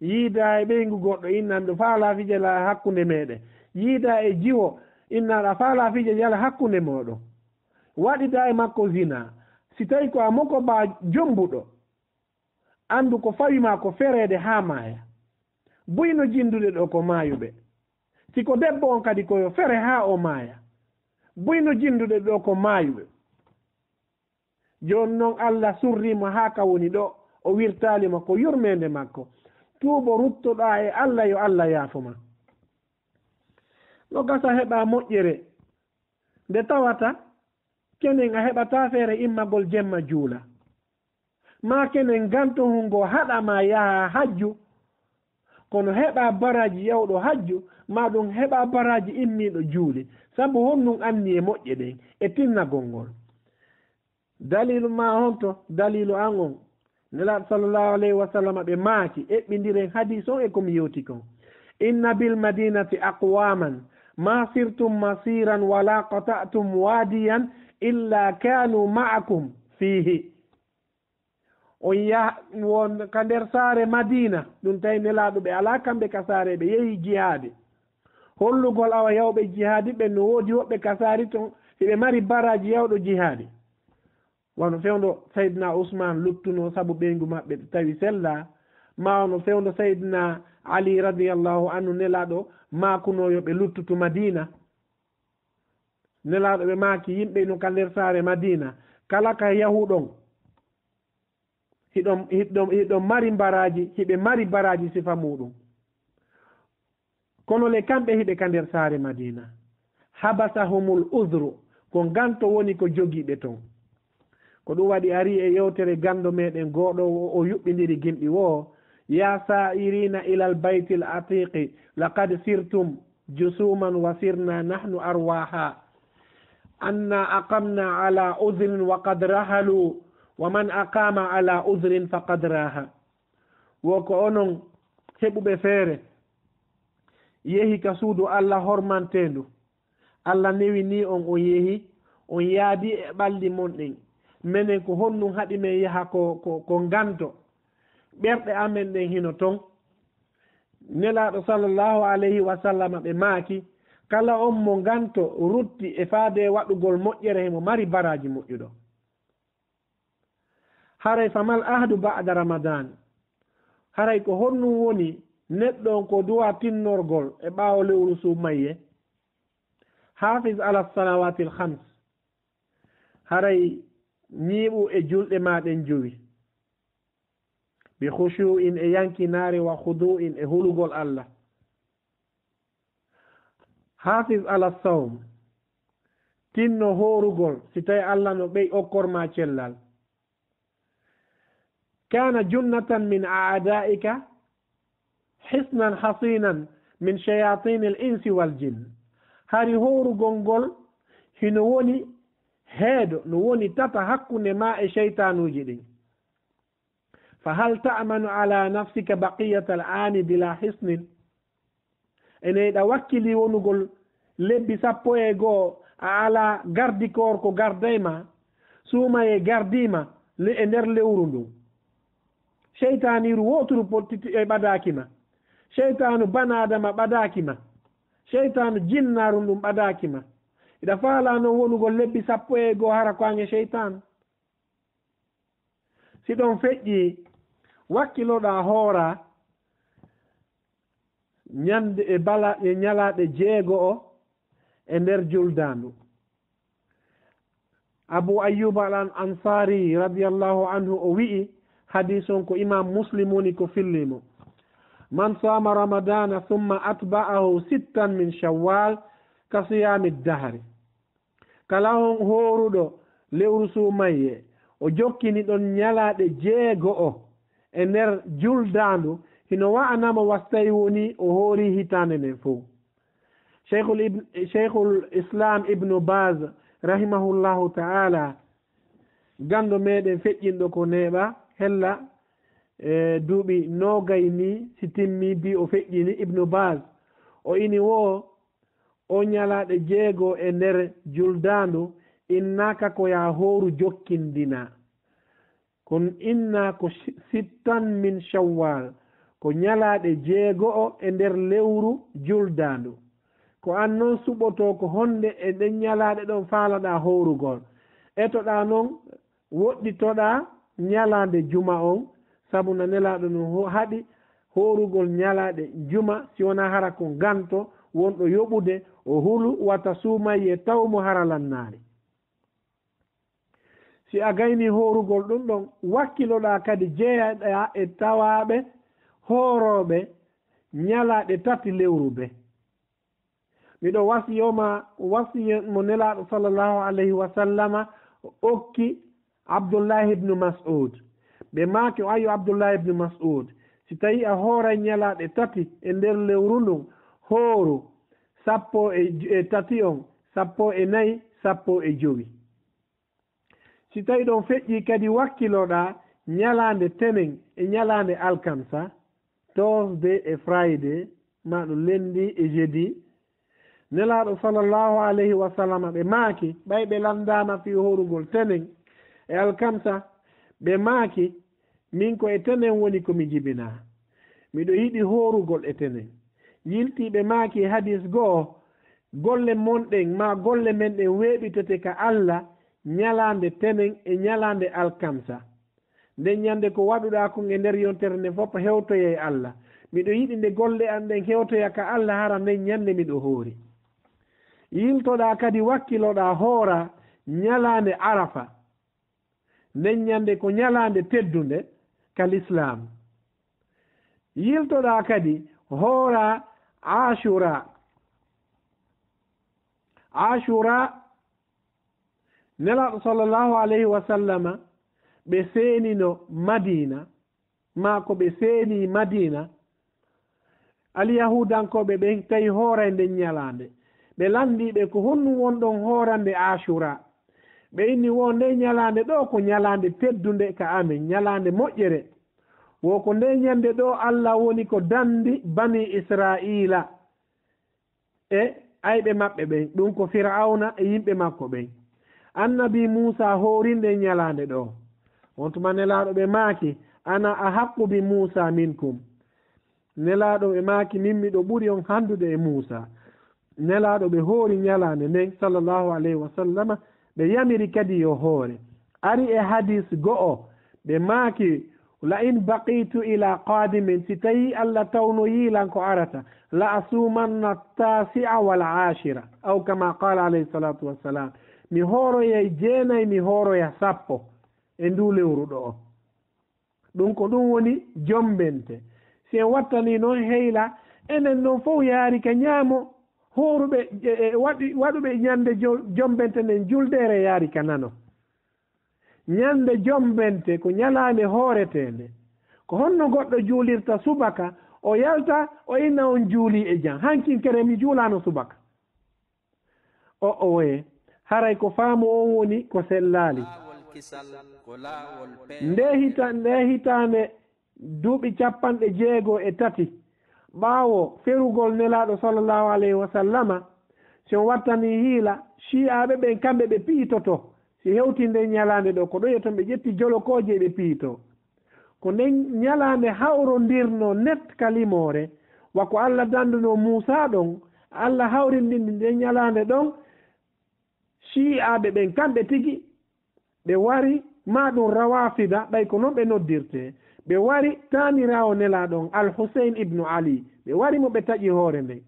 Yiida e ɓeyngu goɗɗo innan ɗo faalaa fijala hakkunde meɗen. Yiida e jiwo innan ɗa faalaa fijala hakkunde mooɗon. Waɗida e makko zina. Si tawi ko a moko ba jombuɗo, anndu ko fawi ma ko fereede haa maaya. Buyno jinndude ɗo ko maayuɓe. Si ko debbo on kadi ko yo fere haa o maaya. Buyno jinndude ɗo ko maayuɓe. Jooni non Allah surrii mo haa ka woni ɗo, o wirtaali mo ko yurmeende makko. Tuubo ruttoɗaa e Allah yo Allah yaafo ma. No gasa heɓa moƴƴere. Nde tawata, kenen a heɓataa feere immagol jemma juula. Maa kenen gantohun ngo haɗa ma yaha hajju. Kono heɓa baraaji yawɗo hajju, maa ɗun heɓa baraaji immiiɗo juuli. Sabu honɗun anni e moƴƴe ɗen, e tinnagol ngol. Daliilu maa honto, daliilu an on. Nelaaɗo sallallahu alayhi wa sallam ɓe maaki, eɓɓindiren hadiis on e ko mi yewti kon. Inna bil madinati aqwaman, ma sirtum masiran wala qata'tum wadiyan illa kanu ma'akum fihi. On yah-, won ka nder saare Madina, ɗun tawi Nelaaɗo ɓe alaa kamɓe ka saare, ɓe yehi jihaadi. Hollugol awa yawɓe jihaadi ɓen no woodi woɓɓe ka saari ton, hiɓe mari baraaji yawɗo jihaadi. Wano fewndo Sayyidina Usman luttuno sabu ɓeyngu maɓɓe tawi sella, maa wano fewndo Sayyidina Ali radiyallahu anhu Nelaaɗo maakuno yo ɓe luttutu Madina. Nelaaɗo ɓe maaki yimɓe no ka nder saare Madina, kala ka yahuɗon, hiɗon, hiɗon, hiɗon mari mbaraaji, hiɓe mari mbaraaji sifa muuɗun. Kono le kamɓe hiɓe ka nder saare Madina. Habasahumul uzru, ko nganto woni ko jogii ɓe ton. Ko ɗun waɗi ari e yewtere ganndo meɗen gooɗo o, o yuɓɓindiri gimɗi woo, ya sa'irina ilal baytil atiqi, laqad sirtum jusuman wa sirna nahnu arwaha. Anna aqamna ala uzrin wa qad rahalu, wa man aqama ala uzrin faqad raha. Wo ko onon heɓuɓe feere, yehi ka suudu Alla hormanteendu. Alla newinii on, on yehi, on yaadi e ɓalli mon ɗin. Menen ko honɗun haɗi men yaha ko, ko, ko nganto? Ɓerɗe amen ɗen hino ton. Nelaaɗo sallallahu alayhi wa sallam ɓe maaki, kala on mo nganto rutti e faade waɗugol moƴƴere, himo mari baraaji moƴƴuɗo. Haray famal ahdu ba'da Ramadan? Haray ko honɗun woni neɗɗo on ko duwa tinnorgol e ɓaawo lewru suumayye? Hafiz ala salawatil khams. Haray ñiiɓu e julɗe maa ɗen jowi. Bi khushu'in, e yankinaare, wa khudu'in, e hulugol Alla. Hafiz ala sawm, tinno hoorugol, si tawi Alla no ɓey okkor ma cellal. Kana junnatan min a'da'ika, hisnan hasinan min shayatinil insi wal jinn. Hari hoorugol ngol hino woni heedo, no woni tata hakkunde ma e seytaanuuji ɗin. Fa hal ta'manu ala nafsika baqiyatal aami bila hisnin? Ene yiɗa wakkili wonugol lebbi sappo e goo a alaa gardikoor ko garday ma, suumayee gardii ma le-, e nder lewru ndun. Seytaaniiru wooturu pottiti e ɓadaaki ma. Seytaanu banaadama ɓadaaki ma. Seytaanu jinnaaru ndun ɓadaaki ma. Hiɗa faalaa non wonugol lebbi sappo e goo hara ko an e seytaanu? Si ɗon feƴƴii, wakkiloɗaa hooraa ñande e bala e ñalaaɗe jeego'o e nder juldaandu. Abu Ayyuba al Ansari radiyallahu anhu o wi'i, hadiis on ko Imaam Muslim woni ko filli mo, man saama Ramadana thumma atba'ahu sittan min Shawwal ka siyaami dahri. Kala on hooruɗo lewru suumayye, o jokkini ɗon ñalaaɗe jeego'o e nder juldaandu, hino wa'anamo wa si tawi wonii o hoorii hitaande nden fow. Sheikhul Ibn, Sheikhul Islam Ibnu Baz, rahimahullahu ta'ala, ganndo meɗen feƴƴinɗo ko neeɓa, hella, e duuɓi noogay nii si timmi bi o feƴƴini, Ibnu Baz, o ini woo, o ñalaaɗe jeego e nder juldaandu, innaaka ko yaa hooru jokkindina. Kon innaa ko si-, sittan min Shawwal, ko ñalaaɗe jeego'o e nder lewru juldaandu. Ko an non suɓotoo ko honde e ɗen ñalaaɗe ɗon faalaɗaa hoorugol. Etoɗaa non, woɗɗitoɗaa ñalaande juma on, sabu na Nelaaɗo no ho-, haɗi hoorugol ñalaaɗe juma, si wonaa hara ko ganto wonɗo yoɓude, o hulu wata suumayye taw mo hara lannaari. Si a gaynii hoorugol ɗun ɗon, wakkiloɗaa kadi jeyaɗaa e tawaaɓe hoorooɓe ñalaaɗe tati lewru be. Miɗo wasiyoo ma wasiyee mo Nelaaɗo sallallahu alayhi wa sallama okki Abdullahi ibnu Mas'ud. Ɓe maaki, o ayo Abdullahi ibnu Mas'ud, si tawii a hooray ñalaaɗe tati e nder lewru ndun, hooru sappo e, e tati on, sappo e nayi, sappo e jowi. Si tawii ɗon feƴƴii kadi wakkiloɗaa ñalaande tenen e ñalaande alkamsa, Thursday e Friday, maa ɗum lundi e jeudi. Nelaaɗo sallallahu alayhi wa sallam ɓe maaki, ɓay ɓe lanndaama fii hoorugol tenen e alkamsa, ɓe maaki, min ko e tenen woni ko mi jibinaa. Miɗo yiɗi hoorugol e tenen. Yiltii ɓe maaki e hadiis go'o, golle mon ɗen, maa golle men ɗen weeɓitete ka Alla ñalaande tenen e ñalaande alkamsa. Nden ñande ko waɗuɗaa kon e nder yontere nden fof hewtoyay Alla. Miɗo yiɗi nde golle an ɗen hewtoya ka Alla hara nden ñande miɗo hoori. Yiltoɗaa kadi wakkiloɗaa hoora ñalaande Arafa. Nden ñande ko ñalaande teddunde ka Lislaam. Yiltoɗaa kadi hoora Ashura. Ashura, Nelaaɗo sallallahu alayhi wa sallama, ɓe seenino Madiina, maa ko ɓe seeni Madiina, Alyahuudankooɓe ɓen tawi hooray nden ñalaande. Ɓe lanndii ɓe ko honɗum wonɗon hoorande Ashura. Ɓe inni wo nde ñalaande ɗoo ko ñalaande teddunde ka amen, ñalaande moƴƴere. Wo ko nde ñande ɗoo Alla woni ko danndi Banii Israa'iila e ayɓe maɓɓe ɓen, ɗum ko Fir'awna e yimɓe makko ɓen. Annabi Muusa hoori nden ñalaande ɗoo. On tuma Nelaaɗo ɓe maaki, "Ana ahaqqu bi Muusa minkum." Nelaaɗo ɓe maaki, "Min miɗo ɓuri on hanndude e Muusa." Nelaaɗo ɓe hoori ñalaande nden, sallallahu alayhi wa sallama, ɓe yamiri kadi yo hoore. Ari e hadiis go'o, ɓe maaki, "La in baqitu ila qadimin, si tawi Alla tawnoyi lan ko arata, la asumanna tasi'a wal ashira, aw kama qala alayhi salatu wassalam." Mi hooroyay jeenay, mi hooroya sappo e ndu lewru ɗoo. Ɗum ko ɗum woni jombente. Si en wattanii noon heyla, enen noon fof yaari ka ñaamo, hooruɓe, e, e, waɗi-, waɗuɓe ñande jo-, jombente nden juldeere yaari ka nano. Ñande jombente ko ñalaande hooreteende. Ko honno goɗɗo juulirta subaka, o yalta, o inna on juulii e jam. Hankin kere mi juulaano subaka. O, oye, haray ko faamu on woni ko sellaali. Laawol kisal ko laawol peewal. Nde hita-, nde hitaande duuɓi capanɗe jeego e tati ɓaawo ferugol Nelaaɗo sallallahu alayhi wa sallama, si on wattanii hiila, Shii'aaɓe ɓen kamɓe ɓe piitoto, si hewtii nden ñalaande ɗoo, ko ɗoye ton ɓe ƴetti jolokooje ɓe piitoo. Ko nden ñalaande hawrondirnoo net ka limoore, wa ko Alla danndunoo Muusaa ɗon, Alla hawrindini nden ñalaande ɗon, Shii'aaɓe ɓen kamɓe tigi, ɓe wari, maa ɗum Rawaafida, ɓay ko non ɓe noddirtee, ɓe wari taaniraawo Nelaaɗo on, Al Huseyn ibnu Ali, ɓe wari mo ɓe taƴi hoore nden.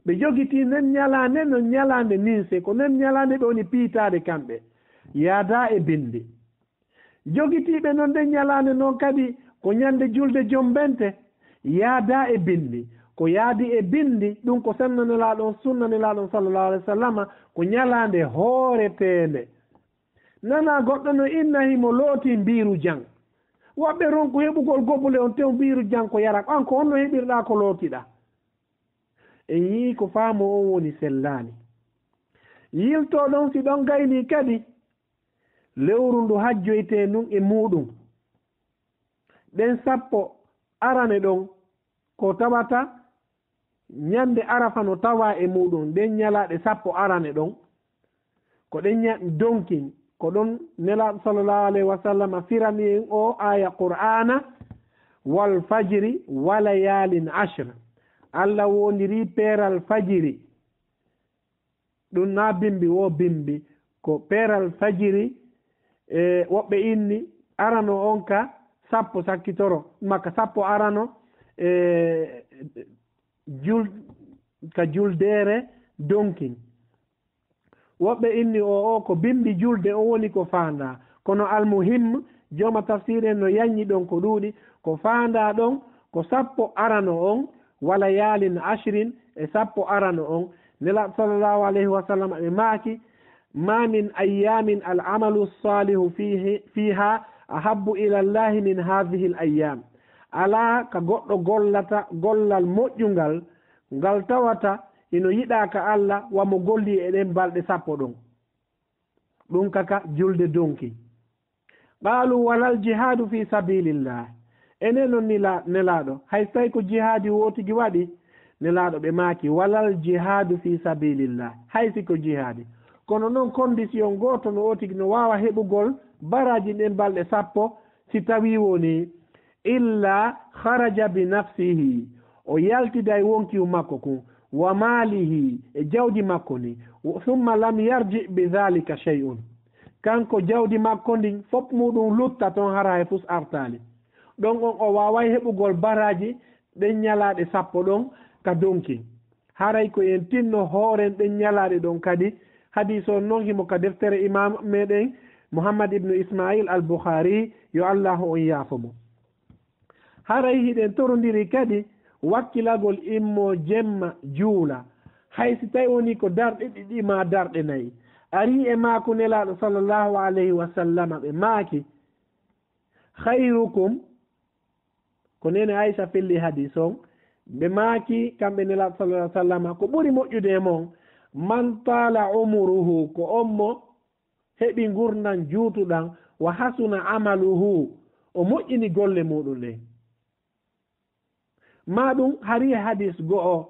Ɓe jogitii nden ñalaande, non ñalaande ninse, ko nden ñalaande ɓe woni piitaade kamɓe, yaadaa e binndi. Jogitiiɓe non nden ñalaande non kadi ko ñande julde jombente, yaadaa e binndi. Ko yaadi e binndi, ɗum ko senna Nelaaɗo on, sunna Nelaaɗo on sallallahu alaihi wasallama, ko ñalaande hooreteende. Nana goɗɗo no inna himo looti mbiiru jang. Woɓɓe ronku heɓugol gobule on tew mbiiru jang ko yara. An ko honno heɓirɗaa ko lootiɗaa? En yii ko faamu on woni sellaani. Yilto ɗon si ɗon gayni kadi, lewru ndu hajjoyte nun e muuɗum. Ɗen sappo arane ɗon ko tawata ñande Arafa no tawa e muuɗum, ɗen ñalaaɗe sappo arane ɗon, ko ɗen ña-, donkin, ko ɗon Nelaaɗo sallallahu alaihi wa sallam firani en o aya Qur'aana, "Wal fajri wa layaalin ashr." Alla wondiri peeral fajiri. Ɗum na bimbi wo bimbi, ko peeral fajiri, e woɓɓe inni arano on ka sappo sakkitoro, maka sappo arano, e jul-, ka juldeere donkin. Woɓɓe inni o, o ko bimbi julde on woni ko faandaa. Kono almuhim, jooma tafsiir en no yanñi ɗon ko ɗuuɗi, ko faandaa ɗon ko sappo arano on, wala yaalin ashrin e sappo arano on. Nelaaɗo sallallahu alayhi wa sallam ɓe maaki, "Ma min ayyamin al amalu salihu fihi, fiha ahabbu ila Allahi min hadhihi al ayyam." Alaa ka goɗɗo gollata gollal moƴƴungal, ngal tawata hino yiɗaa ka Alla, wa mo golli e ɗen balɗe sappo ɗon. Ɗum kaka julde donki. Qaalu, "Walal jihaadu fi sabilillah." Enen non nila-, Nelaaɗo, hay so tawi ko jihaadi wootigi waɗi? Nelaaɗo ɓe maaki, "Walal jihaadu fi sabilillah." Hay si ko jihaadi. Kono non condition gooto no otigi no waawa heɓugol baraaji ɗen balɗe sappo, si tawi woni illa kharaja bi nafsihi, o yaltiday wonkiw makko kun, wa maalihi, e jawdi makko ni, summa lam yarji bi dhalika shay'un. Kanko jawdi makko ndin, fop muɗum lutta ton, hara hay fus artaali. Ɗon on o waaway heɓugol baraaji ɗen ñalaaɗe sappo ɗon ka donki. Haray ko en tinno hooren ɗen ñalaaɗe ɗon kadi. Hadiis on non himo ka deftere Imaam meɗen Muhammad ibnu Ismail al Bukhari, yo Allahu on yaafo mo. Haray hiɗen torondiri kadi wakkilagol immo jemma juula, hay si tawi woni ko darɗe ɗiɗi maa darɗe nayi. Ari e maaku Nelaaɗo sallallahu alayhi wa sallama ɓe maaki, "Khayrukum," ko neene Aisha felli hadiis on, ɓe maaki kamɓe Nelaaɗo sallallahu alayhi wa sallama, "Ko ɓuri moƴƴude e mon, man taala umuruhu, ko on mo heɓi ngurndan juutuɗan, wa hasuna amaluhu, o moƴƴini golle muɗum ɗen." Maa ɗum hari e hadiis go'o,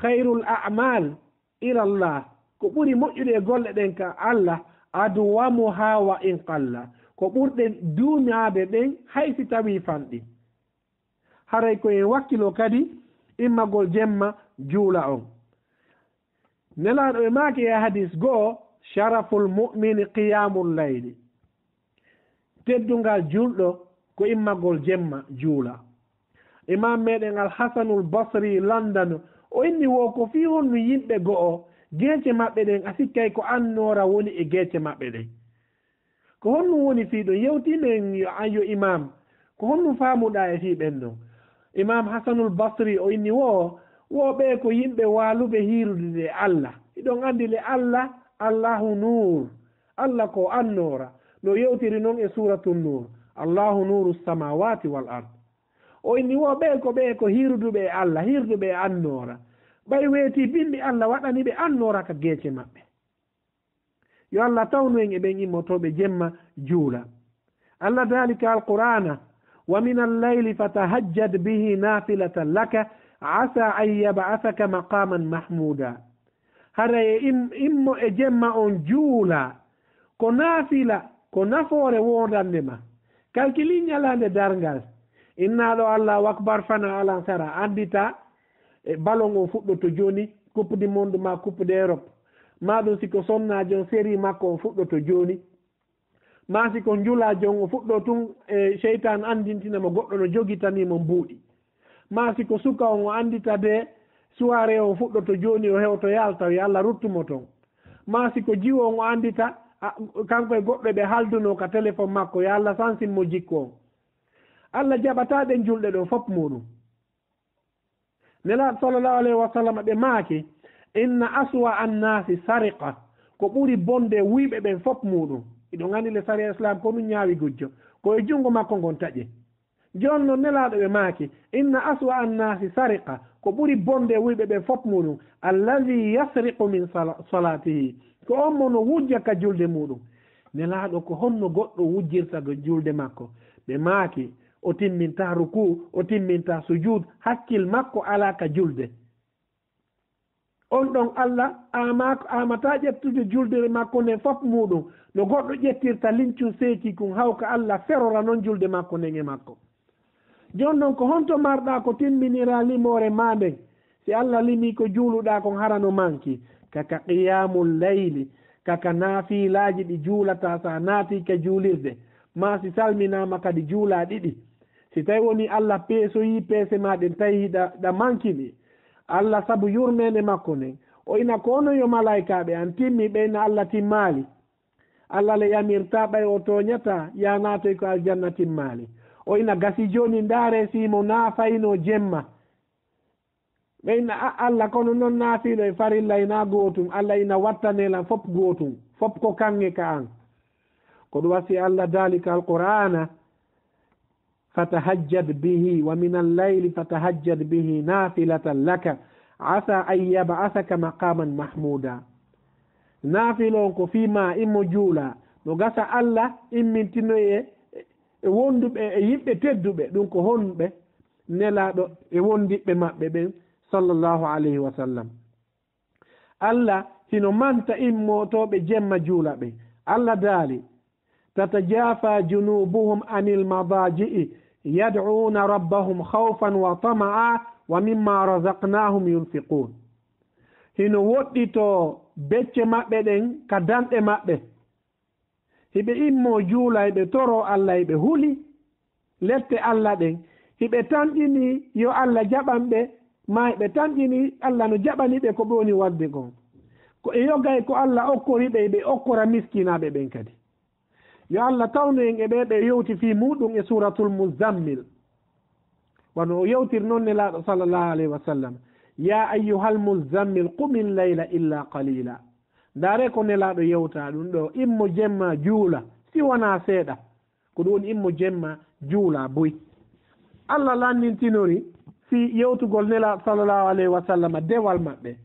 "Khayrul a'mal ila Allah," ko ɓuri moƴƴude e golle ɗen ka Allah, "adwamuha wa in qalla," ko ɓurɗe duumaade ɗen hay si tawii fanɗi. Haray ko en wakkilo kadi immagol jemma juula on. Nelaaɗo e maaki e hadiis go'o, "Sharaful mu'mini qiyamul layli." Teddungal julɗo ko immagol jemma juula. Imaam meɗen Al Hasanul Basri landano, o inni wo, ko fii honno yimɓe go'o, geece maɓɓe ɗen a sikkay ko annoora woni e geece maɓɓe ɗen? Ko honɗum woni fii ɗum? Yewtii men yo an yo imaam, ko honɗum faamuɗaa e fii ɓen ɗon? Imaam Hasanul Basri o inni wo, wo ɓe ko yimɓe waaluɓe hiirude e Allah. Hiɗon anndi le Allah, Allahu nuur. Allah ko annoora. No yewtiri non e Suuratu Nuur. Allahu nuuru samaawaati wal ard. O inni wo ɓe ko ɓe ko hiiruduɓe e Allah, hiiruduɓe e annoora. Ɓay weetii bimbi Allah waɗani ɓe annoora ka geece maɓɓe. Yo Allah tawnu en e ɓen immotooɓe jemma juula. Allah daali ka Alqur'aana, "Wa min al-layli fatahajjad bihi nafilatan laka, asa an yab'athaka maqaman mahmuda." Hara e im-, immo e jemma on juula, ko naafila, ko nafoore woodande ma. Kalkili ñalaande darngal. Innaaɗo Allahu Akbar fana alan sara, anndita e ballon on fuɗɗoto jooni, Coupe du Monde ma Coupe d'Europe. Maa ɗum si ko sonnaajo on, série makko on fuɗɗoto jooni. Maa si ko njulaajo on, o fuɗɗo tun e seytaan anndintina mo goɗɗo no jogitanii mo mbuuɗi. Maa si ko suka on, o anndita de soirée on fuɗɗoto jooni, o hewtoyaali tawi Alla ruttu mo ton. Maa si ko jiwo on, o anndita, a, kanko e goɗɗo ɓe haaldunoo ka téléphone makko, yo Alla sansin mo jikku on. Alla jaɓataa ɗen julɗe ɗon fop muuɗum. Nelaaɗo sallallahu alayhi wa sallam ɓe maaki, "Inna aswa annaasi sariqa," ko ɓuri bonde wuyɓe ɓen fop muuɗum. Iɗo ngandi le sariya islam ko ɗum ñaawi gujjo. Ko e junngo makko ngon taƴe. Jooni non Nelaaɗo ɓe maaki, "Inna aswa annaasi sariqa," ko ɓuri bonde wuyɓe ɓen fop muuɗum, "allazi yasriqu min sala-, salatihi," ko on mo no wujja ka julde muuɗum. Nelaaɗo, ko honno goɗɗo wujjirta go julde makko? Ɓe maaki, o timminta ruku, o timminta sujud, hakkil makko alaa ka julde. On ɗon Allah ama-, amata ƴettude julde makko nden fop muuɗum, no goɗɗo ƴettirta lincum seeki kun, hawka Allah ferora non julde makko nden e makko. Jooni non, ko honto marɗa ko timminira limoore ma nden? Si Allah limi ko juuluɗa kon hara no manki, ka, ka qiyamul layli, ka, ka naafilaaji ɗi juulata sa naati ka juulirde, ma si salminaama kadi juula ɗiɗi. Si tawi woni Allah peesoyi peese ma ɗen tawi ɗa, ɗa mankini, Allah sabu yurmeende makko nden, o ina ko ono yo malaykaaɓe an timmi ɓe ina Allah timmaali. Allah le yamirta ɓay o tooñata, ya naatoy ko aljanna timmaali. O ina gasi jooni ndaare si mo naafayno jemma. Ɓe ina a-, Allah kono non naafilo e farilla ina gootum, Allah ina wattane lan fop gootum, fop ko kaŋŋe ka an. Ko ɗum wasi Allah daalika alqur'ana, "Fatahajjad bihi wa min al-layli fatahajjad bihi nafilatan laka, asa an yab'asaka maqaman mahmuda." Naafilo on ko fii ma immo juula, no gasa Allah immintinoye e, e wonduɓe e yimɓe tedduɓe, ɗum ko honɓe? Nelaaɗo e wondiɓɓe maɓɓe ɓen, sallallahu alayhi wa sallam. Allah hino manta immotooɓe jemma juula ɓen. Allah daali, "Tatajafa junubuhum anil madaji'i yad'una rabbahum khawfan wa tama'a wa mimma razaqnahum yunfiqun." Hino woɗɗitoo becce maɓɓe ɗen ka danɗe maɓɓe. Hiɓe immoo juula, hiɓe toroo Allah, hiɓe huli lette Allah ɗen. Hiɓe tanƴini yo Allah jaɓan ɓe, maa hiɓe tanƴini Allah no jaɓani ɓe ko ɓe woni waɗde kon. Ko e yogay ko Allah okkori ɓe, hiɓe okkora miskinaaɓe ɓen kadi. Yo Allah tawnu en e ɓe ɓe yewti fii muuɗum e Suuratul Muzzammil. Wano o yewtiri non Nelaaɗo sallallahu alayhi wa sallam, "Ya ayyuhal muzzammil qumil layla illa qalila." Ndaare ko Nelaaɗo yewta ɗum ɗo, "Immo jemma juula, si wonaa seeɗa." Ko ɗum woni immo jemma juula buy. Allah lannintinori fii yewtugol Nelaaɗo sallallahu alayhi wa sallam dewal maɓɓe.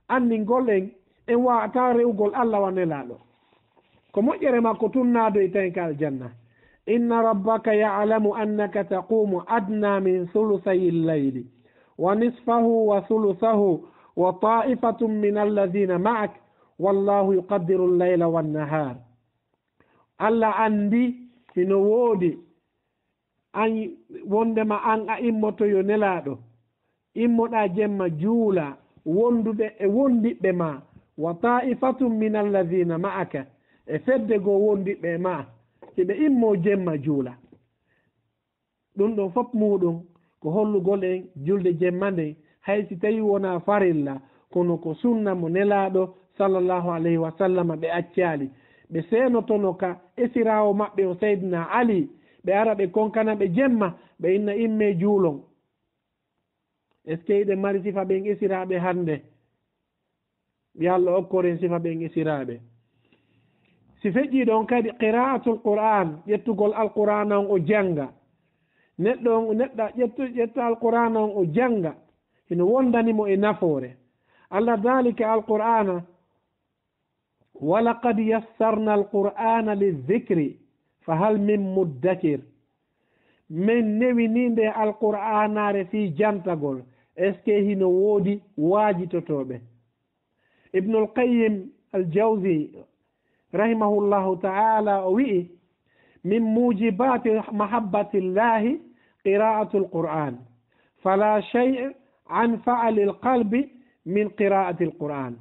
Anndingol en, en waawataa rewugol Allah wa Nelaaɗo. Ko moƴƴere makko tun naadoyta en ka aljanna. "Inna rabbaka ya'lamu annaka taqumu adna min thuluthayi llayli, wa nisfahu, wa thuluthahu, wa ta'ifatun min alladhina ma'ak, wallahu yuqaddiru llayla wan nahar." Allah anndi hino woodi an, wondema an a immoto yo Nelaaɗo. Immoɗaa jemma juula, wondude e wondiɓɓe ma, wa ta'ifatun min alladhina ma'aka, e fedde goo wondiɓɓe e ma, hiɓe immoo jemma juula. Ɗum ɗon fop muuɗum ko hollugol en julde jemma nden, hay si tawi wonaa farilla, kono ko sunna mo Nelaaɗo sallallahu alayhi wa sallam ɓe accaali. Ɓe seenotono ka esiraawo maɓɓe o Sayyidina Ali, ɓe ara ɓe konkana ɓe jemma, ɓe inna immee juulon. Est-ce que hiɗen mari sifa ɓen esiraaɓe hannde? Yo Allah okkor en sifa ɓen esiraaɓe. Si feƴƴii ɗon kadi, qira'atul Qur'an, ƴettugol Alqur'aana on o jannga. Neɗɗo on, neɗɗo ƴettu-, ƴetta Alqur'aana on o jannga. Hino wondani mo e nafoore. Allah daalike Alqur'aana, "Wa laqad yassarna al-Qur'ana lidh-dhikri fa hal min muddakir." Min newini nde Alqur'aanaare fii jantagol, est-ce que hino woodi waajitotooɓe? Ibnul Qayyim al-Jawzi, rahimahullahu ta'ala, o wi'i, "Min mujibati mahabbatillahi qira'atul Qur'an, fala shay'a anfa'a lil qalbi min qira'atil Qur'an."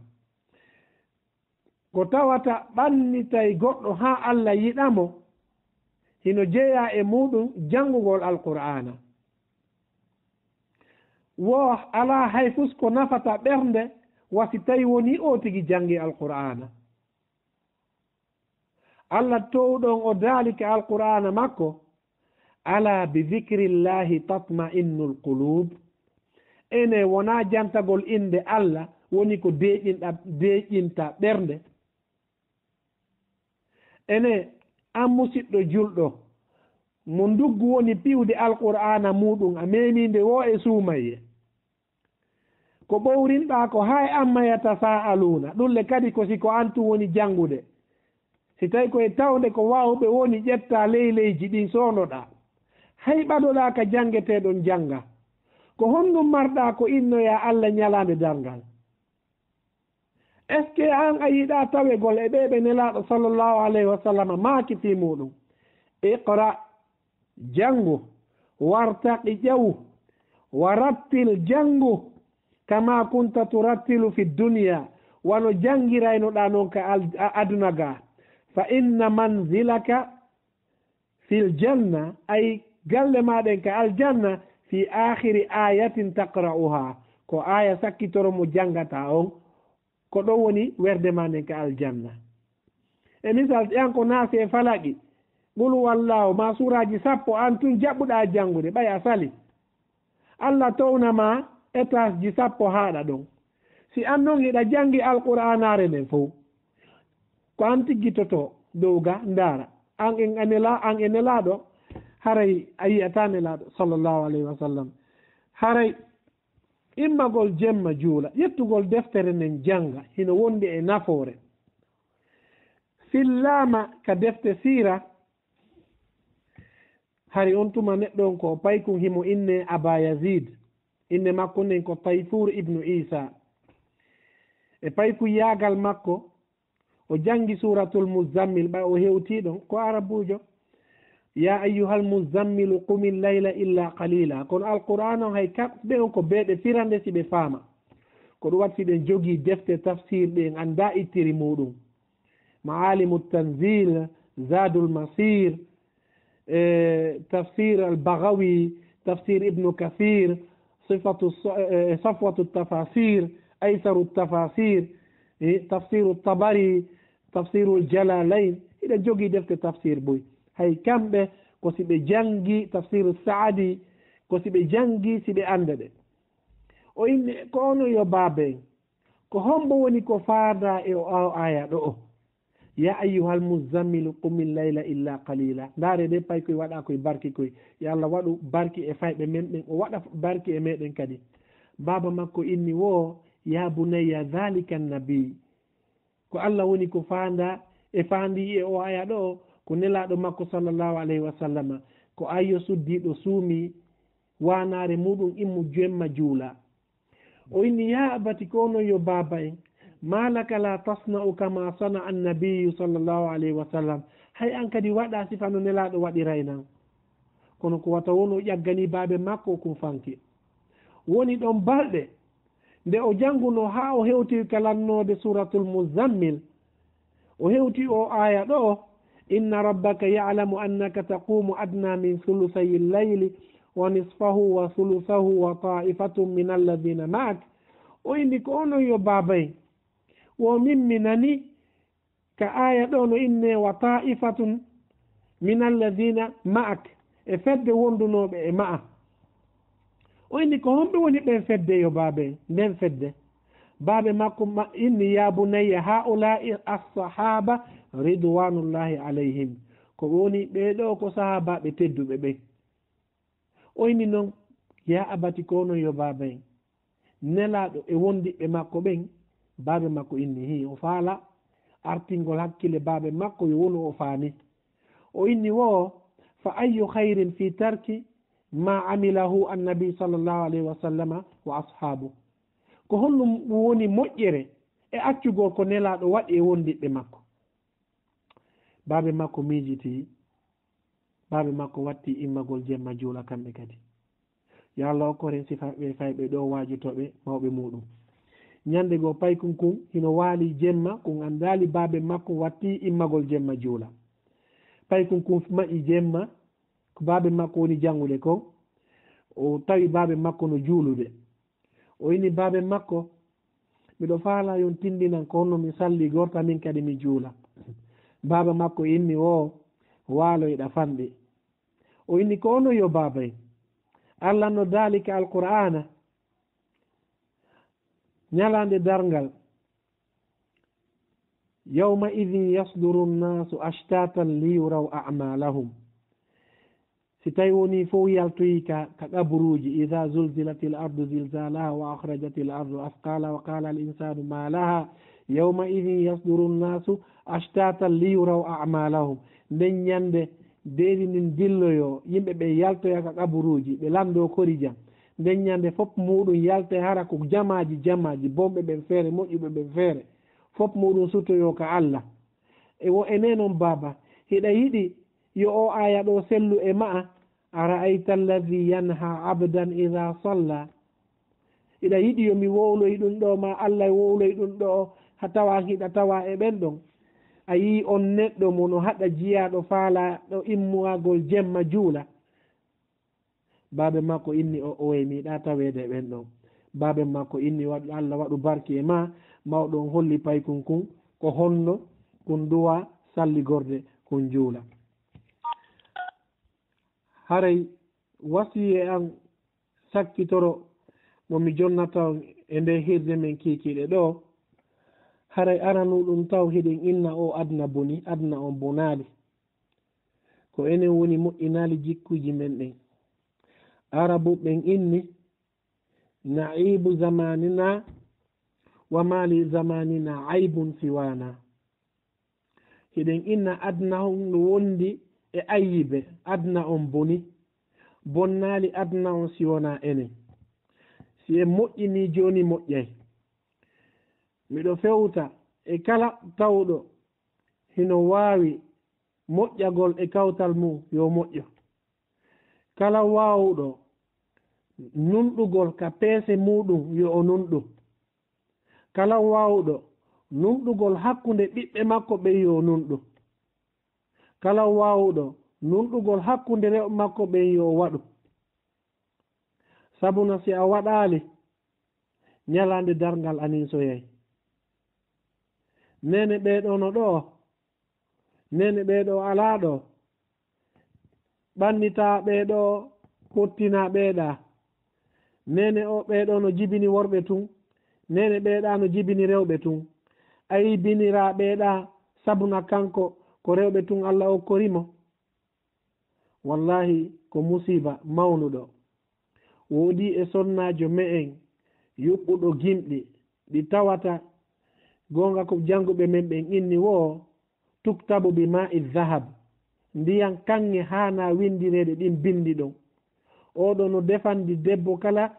Ko tawata ɓannitay goɗɗo haa Allah yiɗa mo, hino jeyaa e muuɗum janngugol Alqur'aana. Wo alaa hay fus ko nafata ɓernde wa si tawi wonii oo tigi janngi Alqur'aana. Allah toowɗo on o daalike Alqur'aana makko, "Ala bi dhikrillahi tatma'innul qulub." Ene wonaa jantagol innde Alla woni ko deeƴinɗa, deeƴinta ɓernde? Ene, an musiɗɗo julɗo, mo nduggu woni piwde Alqur'aana muuɗum a meemiinde woo e suumayee. Ko ɓowrinɗaa ko haa e amma yatasa'aluuna, ɗum le kadi ko si ko an tun woni janngude. Si tawi ko e tawnde ko waawɓe woni ƴettaa ley leyji ɗin soonoɗaa. Hay ɓadoɗaa ka janngeteeɗon jannga. Ko honɗum marɗaa ko innoyaa Alla ñalaande darngal? Est-ce que an a yiɗaa tawegol e ɓee ɓe Nelaaɗo sallallahu alayhi wa sallam maaki fii muuɗum? Iqra, janngu, wartaqi, ƴawu, wa rattil, janngu, kama kunta turattilu fi dunya, wano janngiraynoɗaa non ka al-, a-, aduna ga. Fa inna manzilaka fil janna, ay galle maa ɗen ka aljanna, fi akhiri ayatin taqra'uha, ko aya sakkitoro mo janngataa on, ko ɗon woni werde maa nden ka aljanna. E misal, ƴan ko naasi e falaqi, qul huwallahu, ma suuraaji sappo, an tun jaɓɓuɗaa janngude, ɓay a sali. Alla towna ma étageji sappo haaɗa ɗon. Si an non hiɗa janngi Alqur'aanaare nden fow, ko an tiggitotoo dow ga ndaara. An en a nela-, an e Nelaaɗo, haray a yi'ataa Nelaaɗo sallallahu alayhi wa sallam. Haray immagol jemma juula, ƴettugol deftere nden jannga, hino wondi e nafoore. Fillaama ka defte siira, hari on tuma neɗɗo on ko o paykun himo innee Aba Yazid. Innde makko nden ko Tayfur ibnu Isa. E paykunyaagal makko, o janngi Suuratul Muzzammil, ɓay o hewtii ɗon, ko Arabuujo. "Ya ayyuhal muzammilu qumil layla illa qalila." Kono Alqur'aana on hay kamɓe on ko bee ɓe firande si ɓe faama. Ko ɗum waɗi si ɓen jogii defte tafsir ɗe en anndaa ittiri muuɗum. Ma'aalimu Tanzil, Zaadul Masiir, e, Tafsir al-Baghawi, Tafsir Ibnu Kathir, Sifatu s-, e, Safwatu Tafasir, Aysaru Tafasir, e, Tafsiru Tabari, Tafsirul Jalalayn, hiɗen jogii defte tafsir boy. Hay kamɓe ko si ɓe janngi Tafsiru Saadi, ko si ɓe janngi si ɓe annda ɗe. O inni, ko onon yo baaba en, ko hombo woni ko faandaa e o, o aya ɗo o? "Ya ayyuhal muzammilu qumil layla illa qalila." Ndaare de pay koy waɗa koy barki koy. Yo Allah waɗu barki e fayɓe men ɓen, o waɗa barki e meɗen kadi. Baaba makko inni wo, "Ya bunayya, dhalika nabi." Ko Allah woni ko faandaa e faandi e o aya ɗo, ko Nelaaɗo makko sallallahu alayhi wa sallama, ko ayyo suddiiɗo suumi waanaare muuɗum immu jemma juula. O inni, "Ya abati, ko onon yo baaba en, ma laka la tasna'u kama sana'a annabiyyu sallallahu alayhi wa sallam." Hay an kadi waɗa sifa no Nelaaɗo waɗiray nan. Kono ko wata wonu o ƴaggani baabe makko kun fanke. Woni ɗon balɗe, nde o janngunoo haa o hewti ka lannoode Suuratul Muzzammil, o hewti o aya ɗo, "Inna rabbaka ya'lamu annaka taqumu adna min thuluthayi llayli wa nisfahu wa thuluthahu wa ta'ifatun min alladhina ma'ak." O inni, "Ko onon yo baaba en, wo min mi nani ka aya ɗo no inne, 'Wa ta'ifatun min alladhina ma'ak,' e fedde wondunooɓe e ma'a." O inni, "Ko homɓe woni ɓen fedde yo baaba en?" Nden fedde, baabe makko ma-, inni, "Ya bunayya, ha'ula'i as-sahaba ridwanullahi alayhim." Ko woni ɓee ɗo ko sahaabaaɓe tedduɓe ɓen. O inni non, "Ya abati, ko onon yo baaba en." Nelaaɗo e wondiɓɓe makko ɓen, baabe makko inni, hii, o faala artingol hakkille baabe makko yo wonu o faami. O inni wo, "Fa ayyu khayrin fi tarki ma amilahu annabi sallallahu alayhi wa sallama wa ashabu?" Ko honɗum woni moƴƴere e accugol ko Nelaaɗo waɗi e wondiɓɓe makko? Baabe makko miijitii, baabe makko watti immagol jemma juula kamɓe kadi. Yo Allah okkoren sifa ɓe fayɓe ɗo waajotooɓe mawɓe muuɗum. Ñande goo paykun kun hino waali jemma, kun anndaali baabe makko watti immagol jemma juula. Paykun kun maƴi jemma, ko baabe makko woni janngude kon, o tawi baabe makko no juulude. O inni baabe makko, "Miɗo faala yon tindinan ko honno mi salli gorta min kadi mi juula." Baaba makko inni o, "Waalo eɗa fanɗi." O inni, "Ko onon yo baaba en, Allah no daali ka Alqur'aana, Ñalaande darngal, yawma idin yasduru nnaasu ashtatan liyuraw a'malahum. Si tawi woni fof yaltoyi ka, ka qaburuuji, ida zulzilatil ardu zilzalaha wa akhrajatil ardu athqala wa qala al insanu ma laha yawma idin yasduru nnaasu ashtatan liyuraw a'malahum. Nden ñande deedi ndin dilloyo, yimɓe ɓe yaltoya ka qaburuuji, ɓe lanndo korijam. Nden ñande fof muɗum yalte hara ko jamaaji jamaaji, bonɓe ɓen feere, moƴƴuɓe ɓen feere. Fof muɗum sutoyo ka Allah. E wo ene non baaba, hiɗa yiɗi yo o aya ɗo sellu e ma'a, ara'ayta alladhi yanha abdan idha salla. Hiɗa yiɗi yo mi wowloy ɗum ɗo, ma Allah wowloy ɗum ɗo, ha tawa hiɗa tawa e ɓen ɗon. A yii on neɗɗo mo no haɗa jiyaaɗo faalaaɗo immuwagol jemma juula. Baabe makko inni o, oye mi yiɗa taweede e ɓen ɗon. Baabe makko inni waɗ-, Allah waɗu barki e ma, mawɗo on holli paykun kun, ko honno kun duwa salligorde kun juula. Haray wasiye an sakkitoro mo mi jonnata on e nde hirde men kiikiiɗe ɗo. Haray aranu ɗum taw hiɗen inna o aduna boni, aduna on bonaali. Ko enen woni moƴƴinaali jikkuuji men ɗin. Arabu ɓen inni, "Na'ibu zamanina wa mali zamanina aibun siwana." Hiɗen inna aduna on no wondi e ayibe, aduna on boni. Bonnaali aduna on si wona enen. Si en moƴƴini jooni moƴƴay. Miɗo fewta e kala tawɗo hino waawi moƴƴagol e kawtal mum yo moƴƴo. Kala waawuɗo nunɗugol ka peese muɗum yo o nunɗu. Kala waawuɗo nunɗugol hakkunde ɓiɓɓe makko ɓen yo o nunɗu. Kala waawuɗo nunɗugol hakkunde rewɓe makko ɓen yo o waɗu. Sabuna si a waɗaali, ñalaande darngal anin soyay. Neene ɓee ɗoo no ɗoo, neene ɓee ɗoo alaa ɗoo. Ɓannitaa ɓee ɗoo, pottinaa ɓee ɗaa. Neene o ɓee ɗoo no jibini worɓe tun, neene ɓee ɗaa no jibini rewɓe tun. Aybiniraa ɓee ɗaa, sabuna kanko ko rewɓe tun Alla okkori mo. Wallahi, ko musiiba mawnuɗo. Woodii e sonnaajo me'en yuɓɓuɗo gimɗi, ɗi tawata goonga ko jannguɓe men ɓen inni woo, "Tuktabu bi ma'i dhahab." Ndiyan kaŋŋe haanaa winndireede ɗin binndi ɗon. Oɗo no defandi debbo kala,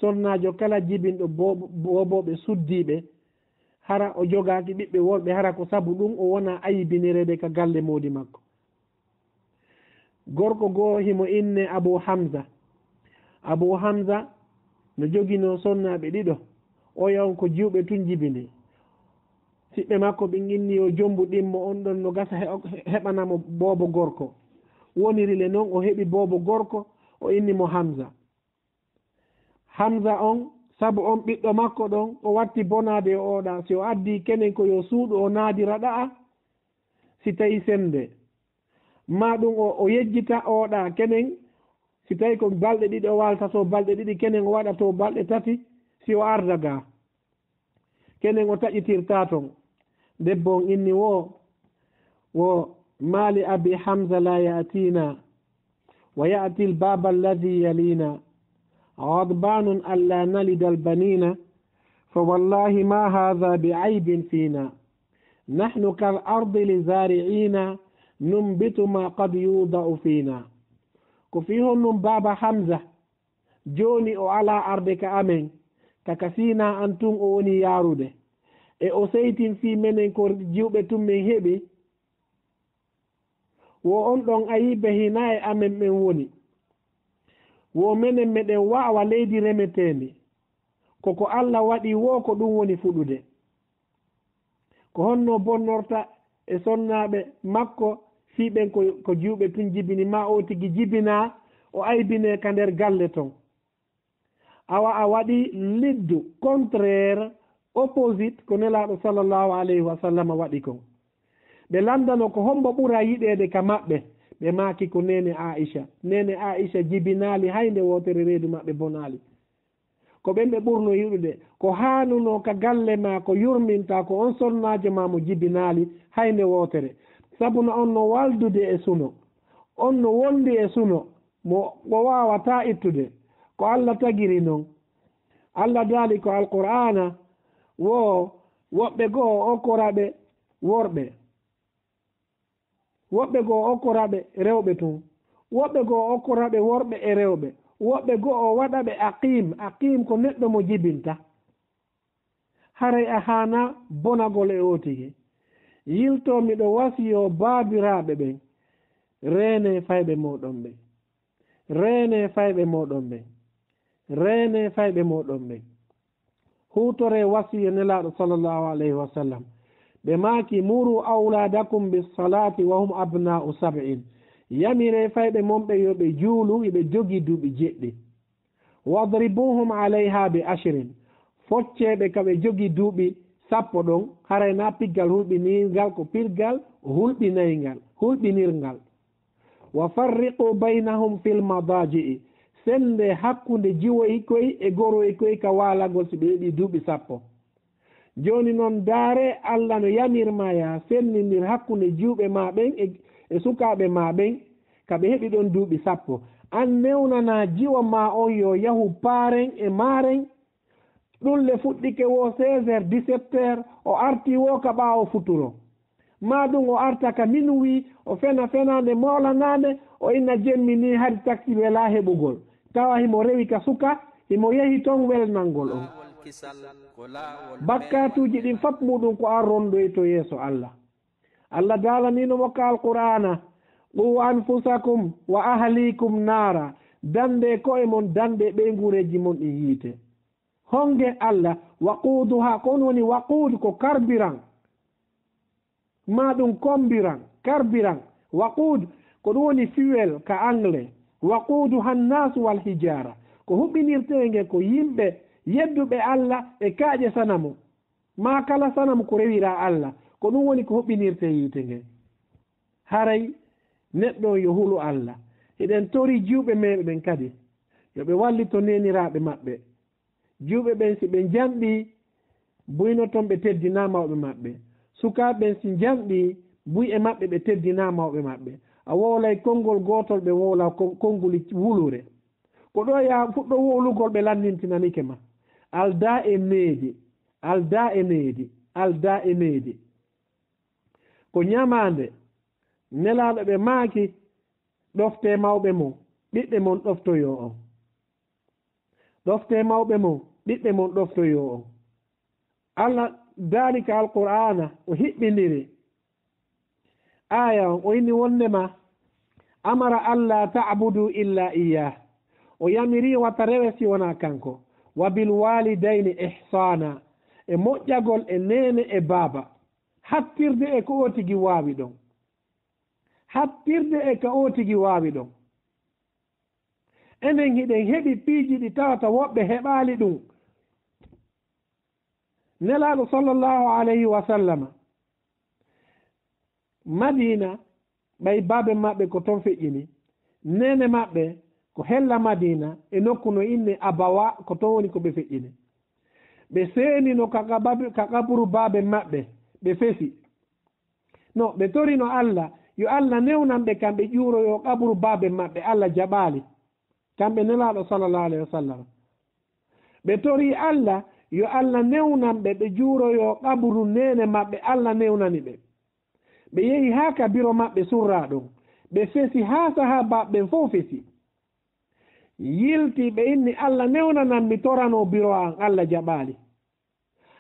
sonnaajo kala jibinɗo boobo-, boobooɓe suddiiɓe. Hara o jogaaki ɓiɓɓe worɓe, hara ko sabu ɗum o wona aybinireede ka galle moodi makko. Gorko goo himo innee Abu Hamza. Abu Hamza no joginoo sonnaaɓe ɗiɗo. Oya on ko jiwɓe tun jibini. Siɓɓe makko ɓen inni yo jombu ɗimmo on ɗon no gasa he-, heɓana mo boobo gorko. Woniri le non o heɓi boobo gorko, o inni mo Hamza. Hamza on, sabu on ɓiɗɗo makko ɗon, o watti bonaade e oɗa. Si o addi kenen ko yo suuɗu o naadira ɗa'a, si tawi sennde. Ma ɗum o, o yejjita oɗa kenen, si tawi ko balɗe ɗiɗi o waalta to balɗe ɗiɗi, kenen o waɗa to balɗe tati, si o arda ga. Kenen o taƴitirta ton. Debbo on inni wo, wo, "Ma li abi Hamza la ya'tina, wa ya'ti al-baba alladhi yalina, ghadbanun alla nalida al-banina, fa wallahi ma hadha bi aibin fina. Nahnu kal ardi li zari'ina, numbitu ma qad yuda'u fina." Ko fii honɗum baaba Hamza? Jooni o alaa arde ka amen, ka ka Siinaa an tun o woni yaarude. E o seytin fii menen ko jiwɓe tun men heɓi. Wo on ɗon ayibe hinaa e amen men woni. Wo menen meɗen waawa leydi remeteendi. Ko ko Alla waɗi wo ko ɗum woni fuɗude. Ko honno bonnorta e sonnaaɓe makko fii ɓen ko, ko jiwɓe tun jibini, ma o tigi jibinaa, o aybinee ka nder galle ton? Awa a waɗi liddu, contraire, opposite, ko Nelaaɗo sallallahu alayhi wa sallam waɗi kon. Ɓe lanndano ko hombo ɓura yiɗeede ka maɓɓe, ɓe maaki ko neene Aisha. Neene Aisha jibinaali hay nde wootere reedu maɓɓe bonaali. Ko ɓen ɓe ɓurno yiɗude. Ko haanunoo ka galle maa ko yurmintaa ko on sonnaajo maa mo jibinaali hay nde wootere. Sabu no on no waldude e suno. On no wondi e suno mo o waawataa ittude. Ko Alla tagiri non. Alla daali ko Alqur'aana wo woɓɓe goo o okkora ɓe worɓe. Woɓɓe goo o okkora ɓe rewɓe tun. Woɓɓe goo o okkora ɓe worɓe e rewɓe. Woɓɓe goo o waɗa ɓe aqiim. Aqiim ko neɗɗo mo jibinta. Haray a haana bonagol e oo tigi. Yiltoo miɗo wasiyoo baabiraaɓe ɓen. Reenee fayɓe mooɗon ɓen. Reenee fayɓe mooɗon ɓen. Reenee fayɓe mooɗon ɓen. Huutoree wasiya Nelaaɗo sallallahu alayhi wa sallam. Ɓe maaki, "Muru awlaadakum bis-salaati wa hum abnaa'u sab'in." Yamiree fayɓe mon ɓe yo ɓe juulu, hiɓe jogii duuɓi jeɗɗi. "Wadribuhum alayha bi ashrin." Foccee ɓe ka ɓe jogii duuɓi sappo ɗon, haray naa piggal hulɓiniingal, ko piggal hulɓinayngal, hulɓinirngal. "Wa farriqu baynahum fil madaaji'i." Sennde hakkunde jiwoykoy e goroykoy ka waalagol si ɓe heɓii duuɓi sappo. Jooni non, ndaaree, Alla no yamir maa yaa sennindir hakkunde jiwɓe maa ɓen e, e sukaaɓe maa ɓen, ka ɓe heɓi ɗon duuɓi sappo. An newnanaa jiwo maa on yo yahu paaren e maaren. Ɗun le fuɗɗike wo seize heures, dix-sept heures, o artii wo ka ɓaawo futuro. Maa ɗun o arta ka minuwi, o fena fenaande moolanaande, o inna jemmi nii hari taksi welaa heɓugol. Tawa himo rewi ka suka, himo yehi ton welnangol on. Bakkaatuuji ɗin fap muuɗun ko an rondoyto yeeso Alla. Alla daalaniino mo ka Alqur'aana, "Qu anfusakum wa ahlikum naara." Dandee ko'e mon, dandee ɓeynguureeji mon ɗin yiite. Honge Alla, waquuduha, ko on woni waquud, ko carburant. Maa ɗun comburant, carburant. Waquud, ko ɗun woni fuel ka anglais. Waquuduha nnaasu wal hijaara. Ko huɓinirtee nge ko yimɓe yedduɓe Alla e kaaƴe sanamu. Maa kala sanamu ko rewiraa Alla, ko ɗun woni ko huɓinirtee yiite ngen. Haray neɗɗo on yo hulu Alla. Hiɗen torii jiwɓe meeɓe ɓen kadi, yo ɓe wallito neeniraaɓe maɓɓe. Jiwɓe ɓen, si ɓe njanɗii, buy no ton ɓe teddinaa mawɓe maɓɓe. Sukaaɓe ɓen, si njanɗii, buy e maɓɓe ɓe teddinaa mawɓe maɓɓe. A wowlay konngol gootol, ɓe wowla kon-, konnguli wulure. Ko ɗoo yaa fuɗɗo wowlugol, ɓe lanndintinanike ma. Aldaa e needi, aldaa e needi, aldaa e needi. Ko ɲamaande, Nelaaɗo ɓe maaki, "Ɗoftee mawɓe mon, ɓiɓɓe mon ɗoftoyoo on." Ɗoftee mawɓe mon, ɓiɓɓe mon ɗoftoyoo on. Alla daali ka Alqur'aana, o hiɓɓindiri aaya on, o inni wonndema, "Amara alla ta'budu illa iyyah." O yamiri wata rewe si wonaa kanko. "Wa bil walidayni ihsana." E moƴƴagol e neene e baaba. Hattirde e ko o tigi waawi ɗon. Hattirde e ko o tigi waawi ɗon. Enen hiɗen heɓi piiji ɗi tawata woɓɓe heɓaali ɗum. Nelaaɗo sallallahu alayhi wa sallama, Madiina, ɓay baaben maɓɓe ko ton feƴƴini. Neene maɓɓe ko hella Madiina, e nokku no inne Abawa, ko ton woni ko ɓe feƴƴini. Ɓe seenino ka, ka babi-, ka qaburu baaben maɓɓe, ɓe fesi. No, ɓe torino Alla, yo Alla newnan ɓe, kamɓe ƴuuroyoo qaburu baaben maɓɓe, Alla jaɓaali. Kamɓe Nelaaɗo sallallahu alayhi wa sallam. Ɓe torii Alla, yo Alla newnan ɓe, ɓe ƴuuroyoo qaburu neene maɓɓe, Alla newnani ɓe. Ɓe yehi haa ka biro maɓɓe surraa ɗon. Ɓe fesi haa sahaabaaɓe ɓen fow fesi. Yilti ɓe inni, "Alla newnanan mi toranoo biro an," Alla jaɓaali.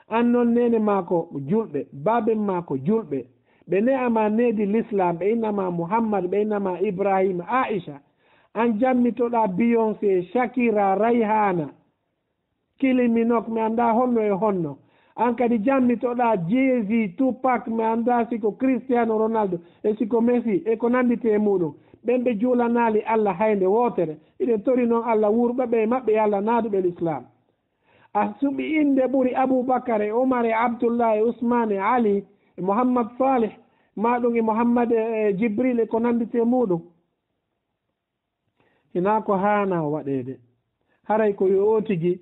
An non neene maako julɓe, baaben maako julɓe. Ɓe ne'ama needi Lislaam, ɓe innama Muhammad, ɓe innama Ibrahima, Aisha. An jammitoɗaa Beyoncé, Shakira, Rayhana. Kylie Minogue, mi anndaa honno e honno. An kadi jammitoɗaa Jay-Z, Tupac, mi anndaa si ko Cristiano Ronaldo, e si ko Messi, e ko nannditi e muuɗum. Ɓen ɓe juulanaali Alla haynde wootere. Hiɗen tori non Alla wuurɓe ɓe e maɓɓe e Alla naaduɓe Lislaam. A suɓi innde ɓuri Abubakar e Umar e Abdullah e Usmaan e Ali e Muhammad Salih, maa ɗum e Muhammad e, e Jibril e ko nannditi e muuɗum. Hinaa ko haanaa waɗeede. Haray ko yo o tigi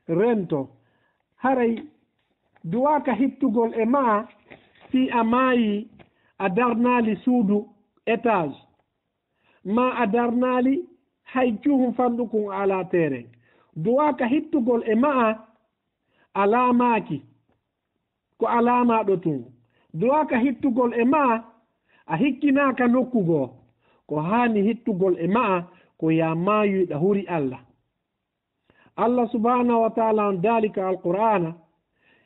rento. Haray duwaaka hittugol e ma'a fii a maayi a darnaali suudu étage, maa a darnaali hay cuhun fanɗukun a alaa teeren. Duwaaka hittugol e ma'a a laamaaki, ko a laamaaɗo tun. Duwaaka hittugol e ma'a a hikkinaaka nokku goo. Ko haani hittugol e ma'a ko yo a maayu hiɗa huri Alla. Allah subhanahu wa ta'ala on daali ka Alqur'aana,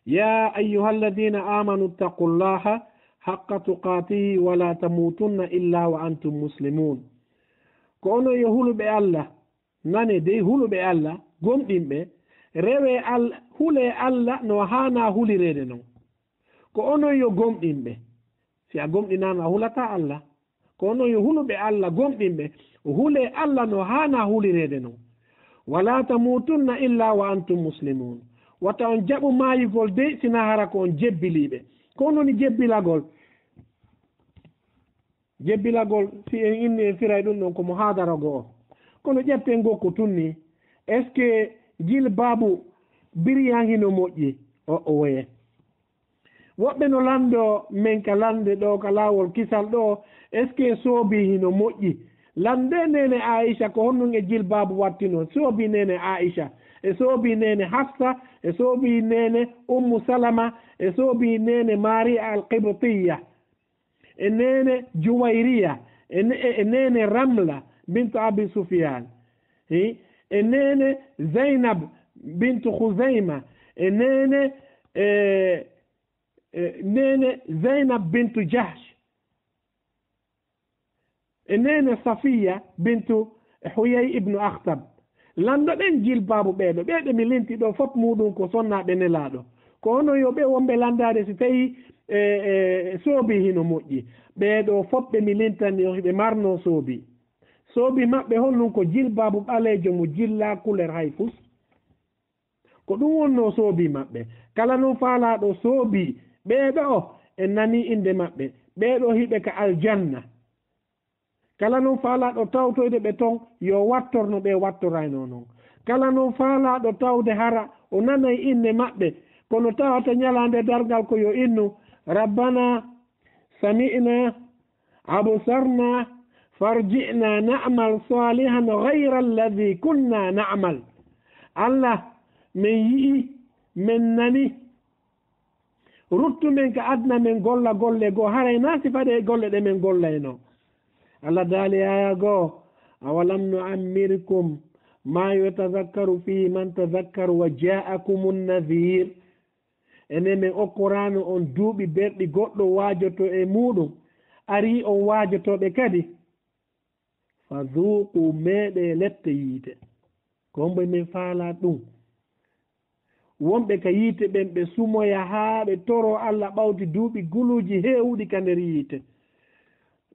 "يا أيها الذين آمنوا اتقوا الله حق تقاته ولا تموتن إلا وأنتم مسلمون." Ko onon yo huluɓe Allah, nane dey huluɓe Allah, gomɗinɓe, rewee Allah, hulee Allah no haanaa hulireede non. Ko onon yo gomɗinɓe. Si a gomɗinaano, a hulataa Allah. Ko onon yo huluɓe Allah, gomɗinɓe, hulee Allah no haanaa hulireede non. "ولا تموتن إلا وأنتم مسلمون." Wata on jaɓu maayugol dey, sinaa hara ko on jebbiliiɓe. Ko honɗun woni jebbilagol? Jebbilagol, si en inni en firay ɗun ɗon ko muhaadara go'o. Kono ƴetten goo ko tun nii. Est-ce que jilbaabu biriyan hino moƴƴi? O, o woye. Woɓɓe no lanndoo men ka lannde ɗoo, ka laawol kisal ɗoo, est-ce que soobi hino moƴƴi? Lanndee neene Aisha ko honɗun e jilbaabu wattinoo, soobi neene Aisha, e soobi neene Hafsa, e soobi neene Ummu Salama, e soobi neene Maria al-Qibtiyya, e neene Juwayriya, e ne-, e, e neene Ramla bintu Abi Sufyan, hi, e neene Zainab bintu Khuzayma, e neene, e, e neene Zainab bintu Jahsh, e neene Safiya bintu Huyay ibnu Akhtab. Lanndo ɗen jilbaabu ɓee ɗoo, ɓee ɗe mi linti ɗoo, fof muuɗun ko sonnaaɓe Nelaaɗo. Ko onon yo ɓe wonɓe lanndaade si tawii, e, e, soobi hino moƴƴi. Ɓee ɗoo fof ɓe mi lintani on, hiɓe marnoo soobi. Soobi maɓɓe honɗun? Ko jilbaabu ɓaleejo mo jillaa kuleer hay fus. Ko ɗun wonnoo soobi maɓɓe. Kala non faalaaɗo soobi ɓee ɗoo, en nanii innde maɓɓe. Ɓee ɗoo hiɓe ka aljanna. Kala non faalaaɗo tawtoyde ɓe ton, yo wattor no ɓe wattoraynoo non. Kala non faalaaɗo tawde hara o nanay innde maɓɓe, kono tawata ɲalaande darngal ko yo innu, "Rabbana sami'na, absarna, farji'na na'mal salihan ghayra alladhi kunna na'mal." Allah, men yi'i, men nani, ruttu men ka aduna men golla golle goo, haray naa si faade e golle ɗe men gollaynoo. Allah daali aaya goo, "Awalam nu'ammirkum ma yatadhakkaru fihi man tadhakkara wa ja'akumun nadhir." Enen men okkoraano on duuɓi berɗi goɗɗo waajoto e muuɗun, arii on waajotooɓe kadi? Fadhuqu, meeɗee lette yiite. Ko hombo men faalaa ɗun? Wonɓe ka yiite ɓen, ɓe sumoya haa ɓe toroo Allah ɓawti duuɓi guluuji heewuɗi ka nder yiite.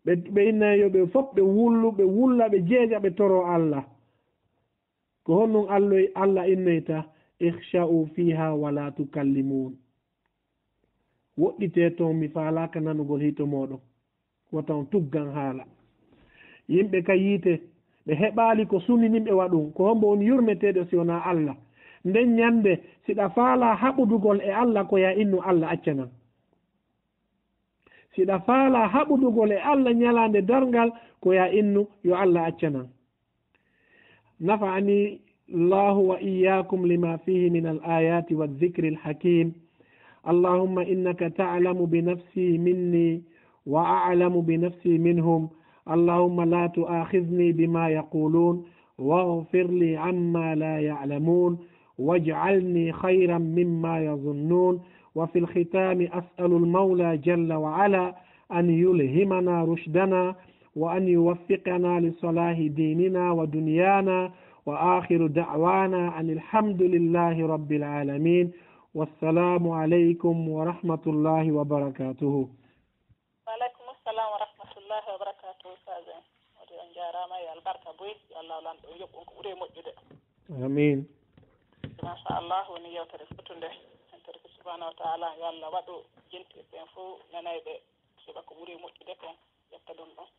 Ɓe, ɓe inna yo ɓe fof ɓe wullu, ɓe wulla, ɓe jeeƴa, ɓe toroo Allah. Ko honɗun Allah, Allah innoyta? "Ikhsha'u fiha wa la tukallimun." Woɗɗitee ton, mi faalaaka nanugol hito mooɗon. Wota on tuggan haala. Yimɓe ka yiite, ɓe heɓaali ko suninin ɓe waɗun. Ko hombo woni yurmeteeɗo si wonaa Allah? Nden ɲande, si ɗa faalaa haɓudugol e Allah, ko yo a innu Allah accanan. Si ɗa faalaa haɓudugol e Allah ɲalaande darngal, ko yo a innu yo Allah accanan. نفعني الله وإياكم لما فيه من الآيات والذكر الحكيم. اللهم إنك تعلم بنفسي مني وأعلم بنفسي منهم. اللهم لا تؤاخذني بما يقولون واغفر لي عما لا يعلمون واجعلني خيرا مما يظنون. وفي الختام أسأل المولى جل وعلا أن يلهمنا رشدنا وأن يوفقنا لصلاح ديننا ودنيانا. وآخر دعوانا أن الحمد لله رب العالمين. والسلام عليكم ورحمة الله وبركاته. Wa aleykum salaam wa rahmatullahi wa barakaatuhu, Ustaaz en. Waɗi on njaaraama, yo albarka boy, yo Allah lanɗo yoɓ on ko ɓuri e moƴƴude. Amiin. Machallah, woni yewtere futunde. En torike subhanahu wa ta'ala, yo Allah waɗu jintiiɓe ɓen fof nanayɓe, heɓa ko ɓuri e moƴƴude kon, ƴetta ɗum ɗon.